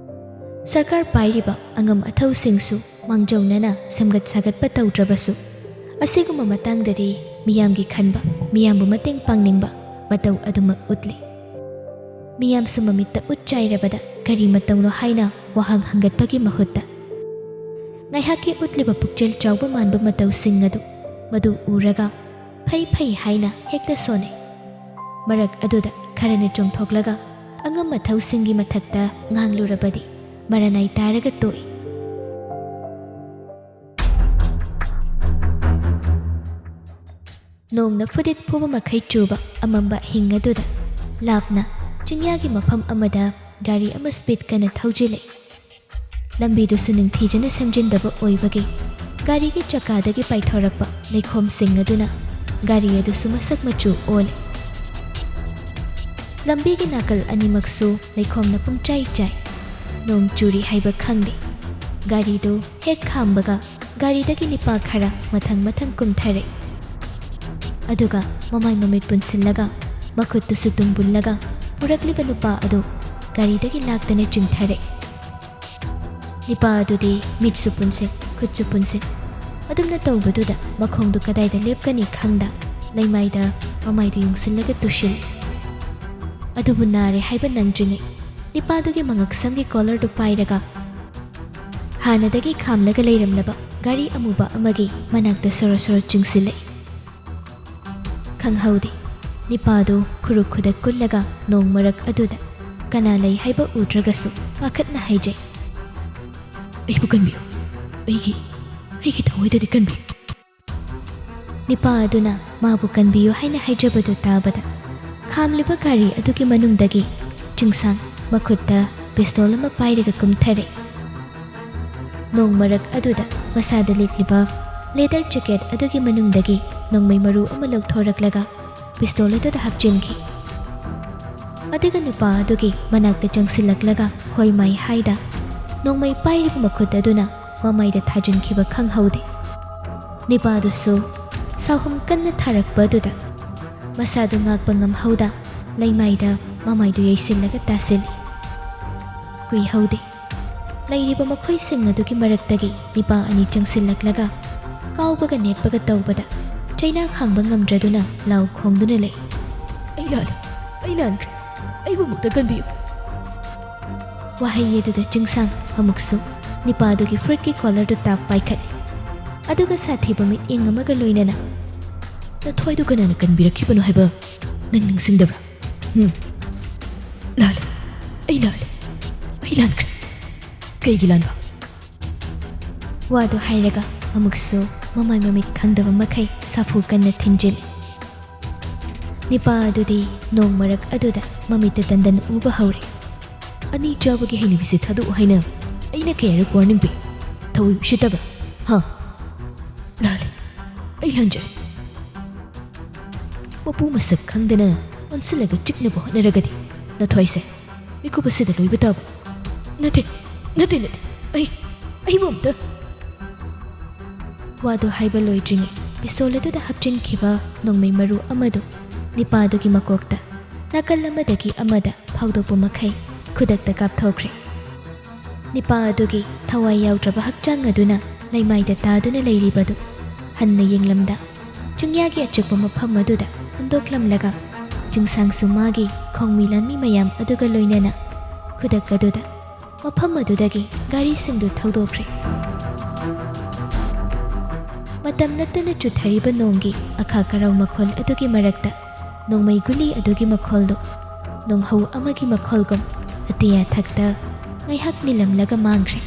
ꯁꯔꯀꯥꯔ ꯄꯥꯏꯔꯤꯕ ꯑꯉꯝ ꯑꯊꯧꯁꯤꯡꯁꯨ ꯃꯥꯡꯖꯧꯅꯅ ꯁꯦꯝꯒꯠ ꯁꯥꯒꯠꯄ ꯇꯧꯗ꯭ꯔꯕꯁꯨ, ꯑꯁꯤꯒꯨꯝꯕ ꯃꯇꯥꯡꯗꯗꯤ ꯃꯤꯌꯥꯝꯒꯤ ꯈꯟꯕ, ꯃꯤꯌꯥꯝꯕꯨ ꯃꯇꯦꯡ ꯄꯥꯡꯅꯤꯡꯕ ꯃꯇꯧ ꯑꯗꯨꯃꯛ ꯎꯠꯂꯤ꯫ ꯃꯤꯌꯥꯝꯁꯨ ꯃꯃꯤꯠꯇ ꯎꯠ ꯆꯥꯏꯔꯕꯗ ꯀꯔꯤ ꯃꯇꯧꯅꯣ ꯍꯥꯏꯅ ꯋꯥꯍꯪ ꯍꯪꯒꯠꯄꯒꯤ ꯃꯍꯨꯠꯇ, ꯉꯥꯏꯍꯥꯛꯀꯤ ꯎꯠꯂꯤꯕ ꯄꯨꯛꯆꯦꯜ ꯆꯥꯎꯕ ꯃꯥꯟꯕ ꯃꯇꯧꯁꯤꯡ ꯑꯗꯨ ꯃꯗꯨ ꯎꯔꯒ ꯐꯩ ꯐꯩ ꯍꯥꯏꯅ ꯍꯦꯛꯇ ꯁꯣꯟꯅꯩ꯫ ꯃꯔꯛ ꯑꯗꯨꯗ ꯈꯔꯅ ꯆꯣꯡꯊꯣꯛꯂꯒ ꯑꯉꯝ ꯑꯊꯧꯁꯤꯡꯒꯤ ꯃꯊꯛꯇ ꯉꯥꯡꯂꯨꯔꯕꯗꯤ ꯃꯔꯅꯥꯏ ꯇꯥꯔꯒ ꯇꯣꯛꯏ꯫ ꯅꯣꯡꯅ ꯐꯨꯗꯤꯠ ꯐꯨꯕ ꯃꯈꯩ ꯆꯨꯕ ꯑꯃꯝꯕ ꯑꯍꯤꯡ ꯑꯗꯨꯗ ꯂꯥꯞꯅ ꯆꯤꯡꯌꯥꯒꯤ ꯃꯐꯝ ꯑꯃꯗ ꯒꯥꯔꯤ ꯑꯃ ꯁ꯭ꯄꯤꯗ ꯀꯟꯅ ꯊꯧꯖꯤꯜꯂꯛꯏ꯫ ꯂꯝꯕꯤꯗꯨꯁꯨ ꯅꯤꯡꯊꯤꯖꯅ ꯁꯦꯝꯖꯤꯟꯗꯕ ꯑꯣꯏꯕꯒꯤ ꯒꯥꯔꯤꯒꯤ ꯆꯀꯥꯗꯒꯤ ꯄꯥꯏꯊꯣꯔꯛꯄ ꯂꯩꯈꯣꯝꯁꯤꯡ ꯑꯗꯨꯅ ꯒꯥꯔꯤ ꯑꯗꯨꯁꯨ ꯃꯁꯛ ꯃꯆꯨ ꯑꯣꯜꯂꯦ꯫ ꯂꯝꯕꯤꯒꯤ ꯅꯥꯀꯜ ꯑꯅꯤꯃꯛꯁꯨ ꯂꯩꯈꯣꯝꯅ ꯄꯨꯡꯆꯥꯏ ꯆꯥꯏ꯫ ꯅꯣꯡ ꯆꯨꯔꯤ ꯍꯥꯏꯕ ꯈꯪꯗꯦ꯫ ꯒꯥꯔꯤꯗꯨ ꯍꯦꯛ ꯈꯥꯝꯕꯒ ꯒꯥꯔꯤꯗꯒꯤ ꯅꯤꯄꯥ ꯈꯔ ꯃꯊꯪ ꯃꯊꯪ ꯀꯨꯝꯊꯔꯛꯏ꯫ ꯑꯗꯨꯒ ꯃꯃꯥꯏ ꯃꯃꯤꯠ ꯄꯨꯟꯁꯤꯜꯂꯒ ꯃꯈꯨꯠꯇꯨꯁꯨ ꯇꯨꯝꯕꯨꯜꯂꯒ ꯄꯨꯔꯛꯂꯤꯕ ꯅꯨꯄꯥ ꯑꯗꯨ ꯒꯥꯔꯤꯗꯒꯤ ꯂꯥꯛꯇꯅ ꯆꯤꯡꯊꯔꯛꯏ꯫ ꯅꯤꯄꯥ ꯑꯗꯨꯗꯤ ꯃꯤꯠꯁꯨ ꯄꯨꯟꯁꯤꯜ, ꯈꯨꯠꯁꯨ ꯄꯨꯟꯁꯤꯜ꯫ ꯑꯗꯨꯝꯅ ꯇꯧꯕꯗꯨꯗ ꯃꯈꯣꯡꯗꯨ ꯀꯗꯥꯏꯗ ꯂꯦꯞꯀꯅꯤ ꯈꯪꯗ ꯂꯩꯃꯥꯏꯗ ꯃꯃꯥꯏꯗꯨ ꯌꯨꯡꯁꯤꯜꯂꯒ ꯇꯨꯁꯤꯜꯂꯤ꯫ ꯑꯗꯨꯕꯨ ꯅꯥꯔꯦ ꯍꯥꯏꯕ ꯅꯪꯗ꯭ꯔꯤꯉꯩ ꯅꯤꯄꯥꯗꯨꯒꯤ ꯃꯉꯛꯁꯝꯒꯤ ꯀꯣꯂꯔꯗꯨ ꯄꯥꯏꯔꯒ ꯍꯥꯟꯅꯗꯒꯤ ꯈꯥꯝꯂꯒ ꯂꯩꯔꯝꯂꯕ ꯒꯥꯔꯤ ꯑꯃꯨꯕ ꯑꯃꯒꯤ ꯃꯅꯥꯛꯇ ꯁꯣꯔꯣ ꯁꯣꯔꯣ ꯆꯤꯡꯁꯤꯜꯂꯛꯏ꯫ ꯈꯪꯍꯧꯗꯦ꯫ ꯅꯤꯄꯥꯗꯨ ꯈꯨꯔꯨ ꯈꯨꯗꯛ ꯀꯨꯜꯂꯒ ꯅꯣꯡ ꯃꯔꯛ ꯑꯗꯨꯗ ꯀꯅꯥ ꯂꯩ ꯍꯥꯏꯕ ꯎꯗ꯭ꯔꯒꯁꯨ ꯄꯥꯈꯠꯅ ꯍꯥꯏꯖꯩ, "ꯑꯩꯕꯨ ꯀꯟꯕꯤꯌꯨ, ꯑꯩꯒꯤ, ꯑꯩꯒꯤ ꯊꯃꯣꯏꯗꯗꯤ ꯀꯟꯕꯤꯌꯨ"꯫ ꯅꯤꯄꯥ ꯑꯗꯨꯅ ꯃꯥꯕꯨ ꯀꯟꯕꯤꯌꯨ ꯍꯥꯏꯅ ꯍꯥꯏꯖꯕꯗꯨ ꯇꯥꯕꯗ ꯈꯥꯝꯂꯤꯕ ꯒꯥꯔꯤ ꯑꯗꯨꯒꯤ ꯃꯅꯨꯡꯗꯒꯤ ꯆꯤꯡꯁꯥꯡ ꯃꯈꯨꯠꯇ ꯄꯤꯁꯇꯣꯜ ꯑꯃ ꯄꯥꯏꯔꯒ ꯀꯨꯝꯊꯔꯛꯏ꯫ ꯅꯣꯡ ꯃꯔꯛ ꯑꯗꯨꯗ ꯃꯁꯥꯗ ꯂꯤꯠꯂꯤꯕ ꯂꯦꯗꯔ ꯖꯦꯀꯦꯠ ꯑꯗꯨꯒꯤ ꯃꯅꯨꯡꯗꯒꯤ ꯅꯣꯡꯃꯩ ꯃꯔꯨ ꯑꯃ ꯂꯧꯊꯣꯔꯛꯂꯒ ꯄꯤꯁꯇꯣꯜ ꯑꯗꯨꯗ ꯍꯥꯞꯆꯤꯟꯈꯤ꯫ ꯑꯗꯨꯒ ꯅꯨꯄꯥ ꯑꯗꯨꯒꯤ ꯃꯅꯥꯛꯇ ꯆꯪꯁꯤꯜꯂꯛꯂꯒ ꯍꯣꯏ ꯃꯥꯏ ꯍꯥꯏꯗ ꯅꯣꯡꯃꯩ ꯄꯥꯏꯔꯤꯕ ꯃꯈꯨꯠ ꯑꯗꯨꯅ ꯃꯃꯥꯏꯗ ꯊꯥꯖꯤꯟꯈꯤꯕ ꯈꯪꯍꯧꯗꯦ꯫ ꯅꯤꯄꯥꯗꯨꯁꯨ ꯁꯥꯍꯨꯝ ꯀꯟꯅ ꯊꯥꯔꯛꯄ ꯑꯗꯨꯗ ꯃꯁꯥꯗꯨ ꯉꯥꯛꯄ ꯉꯝꯍꯧꯗ ꯂꯩꯃꯥꯏꯗ ꯃꯃꯥꯏꯗꯨ ꯌꯩꯁꯤꯜꯂꯒ ꯇꯥꯁꯤꯜꯂꯤ꯫ ꯀꯨꯏꯍꯧꯗꯦ꯫ ꯂꯩꯔꯤꯕ ꯃꯈꯣꯏꯁꯤꯡ ꯑꯗꯨꯒꯤ ꯃꯔꯛꯇꯒꯤ ꯅꯤꯄꯥ ꯑꯅꯤ ꯆꯪꯁꯤꯜꯂꯛꯂꯒ ꯀꯥꯎꯕꯒ ꯅꯦꯠꯄꯒ ꯇꯧꯕꯗ ꯆꯩꯅꯥ ꯈꯥꯡꯕ ꯉꯝꯗ꯭ꯔꯗꯨꯅ ꯂꯥꯎ ꯈꯣꯡꯗꯨꯅ ꯂꯩ꯫ "ꯑꯩ ꯂꯥꯜꯂꯦ, ꯑꯩ ꯂꯥꯟꯈ꯭ꯔꯦ, ꯑꯩꯕꯨ ꯑꯃꯨꯛꯇ ꯀꯟꯕꯤꯌꯨ"꯫ ꯋꯥꯍꯩ ꯑꯗꯨꯗ ꯆꯤꯡꯁꯥꯡ ꯑꯃꯨꯛꯁꯨ ꯅꯤꯄꯥꯗꯨꯒꯤ ꯐꯨꯔꯤꯠꯀꯤ ꯀꯣꯂꯔꯗꯨ ꯇꯥꯞ ꯄꯥꯏꯈꯠꯂꯤ꯫ ꯑꯗꯨꯒ ꯁꯥꯊꯤꯕ ꯃꯤꯠꯌꯦꯡ ꯑꯃꯒ ꯂꯣꯏꯅꯅ, "ꯅꯊ꯭ꯋꯥꯏꯗꯨ ꯀꯅꯥꯅ ꯀꯟꯕꯤꯔꯛꯈꯤꯕꯅꯣ ꯍꯥꯏꯕ ꯅꯪ ꯅꯤꯡꯁꯤꯡꯗꯕ꯭ꯔꯥ?" "ꯍꯨꯝ, ꯂꯥꯜꯂꯦ, ꯑꯩ ꯂꯥꯜꯂꯦ, ꯑꯩ ꯂꯥꯟꯈ꯭ꯔꯦ꯫" "ꯀꯩꯒꯤ ꯂꯥꯟꯕ?" ꯋꯥꯗꯨ ꯍꯥꯏꯔꯒ ꯑꯃꯨꯛꯁꯨ ꯃꯃꯥꯏ ꯃꯃꯤꯠ ꯈꯪꯗꯕ ꯃꯈꯩ ꯁꯥꯐꯨ ꯀꯟꯅ ꯊꯤꯟꯖꯤꯜꯂꯤ꯫ ꯅꯤꯄꯥ ꯑꯗꯨꯗꯤ ꯅꯣꯡ ꯃꯔꯛ ꯑꯗꯨꯗ ꯃꯃꯤꯠꯇ ꯇꯟꯗꯟ ꯎꯕ ꯍꯧꯔꯦ꯫ "ꯑꯅꯤ ꯆꯥꯕꯒꯤ ꯍꯩꯅꯕꯤꯁꯦ ꯊꯥꯗꯣꯛꯎ ꯍꯥꯏꯅ ꯑꯩꯅ ꯀꯌꯥꯔꯛ ꯋꯥꯔꯅꯤꯡ ꯄꯤ? ꯊꯧꯑꯣꯏ ꯎꯁꯤꯠꯇꯕ꯭ꯔꯥ? ꯍꯥ? ꯂꯥꯜꯂꯦ, ꯑꯩ ꯂꯥꯟꯖꯔꯦ꯫" ꯃꯄꯨ ꯃꯁꯛ ꯈꯪꯗꯅ ꯑꯣꯟꯁꯤꯜꯂꯒ ꯆꯤꯛꯅꯕ ꯍꯣꯠꯅꯔꯒꯗꯤ ꯅꯊ꯭ꯋꯥꯏꯁꯦ ꯃꯤꯀꯨꯞ ꯑꯁꯤꯗ ꯂꯣꯏꯕ ꯇꯥꯕ꯫ "ꯅꯠꯇꯦ, ꯅꯠꯇꯦ, ꯅꯠꯇꯦ, ꯑꯩ, ꯑꯩꯕꯨ ꯑꯝꯇ..." ꯋꯥꯗꯨ ꯍꯥꯏꯕ ꯂꯣꯏꯗ꯭ꯔꯤꯉꯩ ꯄꯤꯁꯇꯣꯜ ꯑꯗꯨꯗ ꯍꯥꯞꯆꯤꯟꯈꯤꯕ ꯅꯣꯡꯃꯩ ꯃꯔꯨ ꯑꯃꯗꯨ ꯅꯤꯄꯥꯗꯨꯒꯤ ꯃꯀꯣꯛꯇ ꯅꯥꯀꯜ ꯑꯃꯗꯒꯤ ꯑꯃꯗ ꯐꯥꯎꯗꯣꯛꯄ ꯃꯈꯩ ꯈꯨꯗꯛꯇ ꯀꯥꯞꯊꯣꯛꯈ꯭ꯔꯦ꯫ ꯅꯤꯄꯥ ꯑꯗꯨꯒꯤ ꯊꯋꯥꯏ ꯌꯥꯎꯗ꯭ꯔꯕ ꯍꯛꯆꯥꯡ ꯑꯗꯨꯅ ꯂꯩꯃꯥꯏꯗ ꯇꯥꯗꯨꯅ ꯂꯩꯔꯤꯕꯗꯨ ꯍꯟꯅ ꯌꯦꯡꯂꯝꯗ ꯆꯤꯡꯌꯥꯒꯤ ꯑꯆꯤꯛꯄ ꯃꯐꯝ ꯑꯗꯨꯗ ꯍꯨꯟꯗꯣꯛꯂꯝꯂꯒ ꯆꯤꯡꯁꯥꯡꯁꯨ ꯃꯥꯒꯤ ꯈꯣꯡꯃꯤ ꯂꯥꯟꯃꯤ ꯃꯌꯥꯝ ꯑꯗꯨꯒ ꯂꯣꯏꯅꯅ ꯈꯨꯗꯛ ꯑꯗꯨꯗ ꯃꯐꯝ ꯑꯗꯨꯗꯒꯤ ꯒꯥꯔꯤꯁꯤꯡꯗꯨ ꯊꯧꯗꯣꯛꯈ꯭ꯔꯦ꯫ ꯃꯇꯝ ꯅꯠꯇꯅ ꯆꯨꯊꯔꯤꯕ ꯅꯣꯡꯒꯤ ꯑꯈꯥ ꯀꯔꯥꯎ ꯃꯈꯣꯜ ꯑꯗꯨꯒꯤ ꯃꯔꯛꯇ ꯅꯣꯡꯃꯩ ꯒꯨꯂꯤ ꯑꯗꯨꯒꯤ ꯃꯈꯣꯜꯗꯨ ꯅꯣꯡꯍꯧ ꯑꯃꯒꯤ ꯃꯈꯣꯜꯒꯨꯝ ꯑꯇꯤꯌꯥ ꯊꯛꯇ ꯉꯥꯏꯍꯥꯛ ꯅꯤꯜꯂꯝꯂꯒ ꯃꯥꯡꯈ꯭ꯔꯦ꯫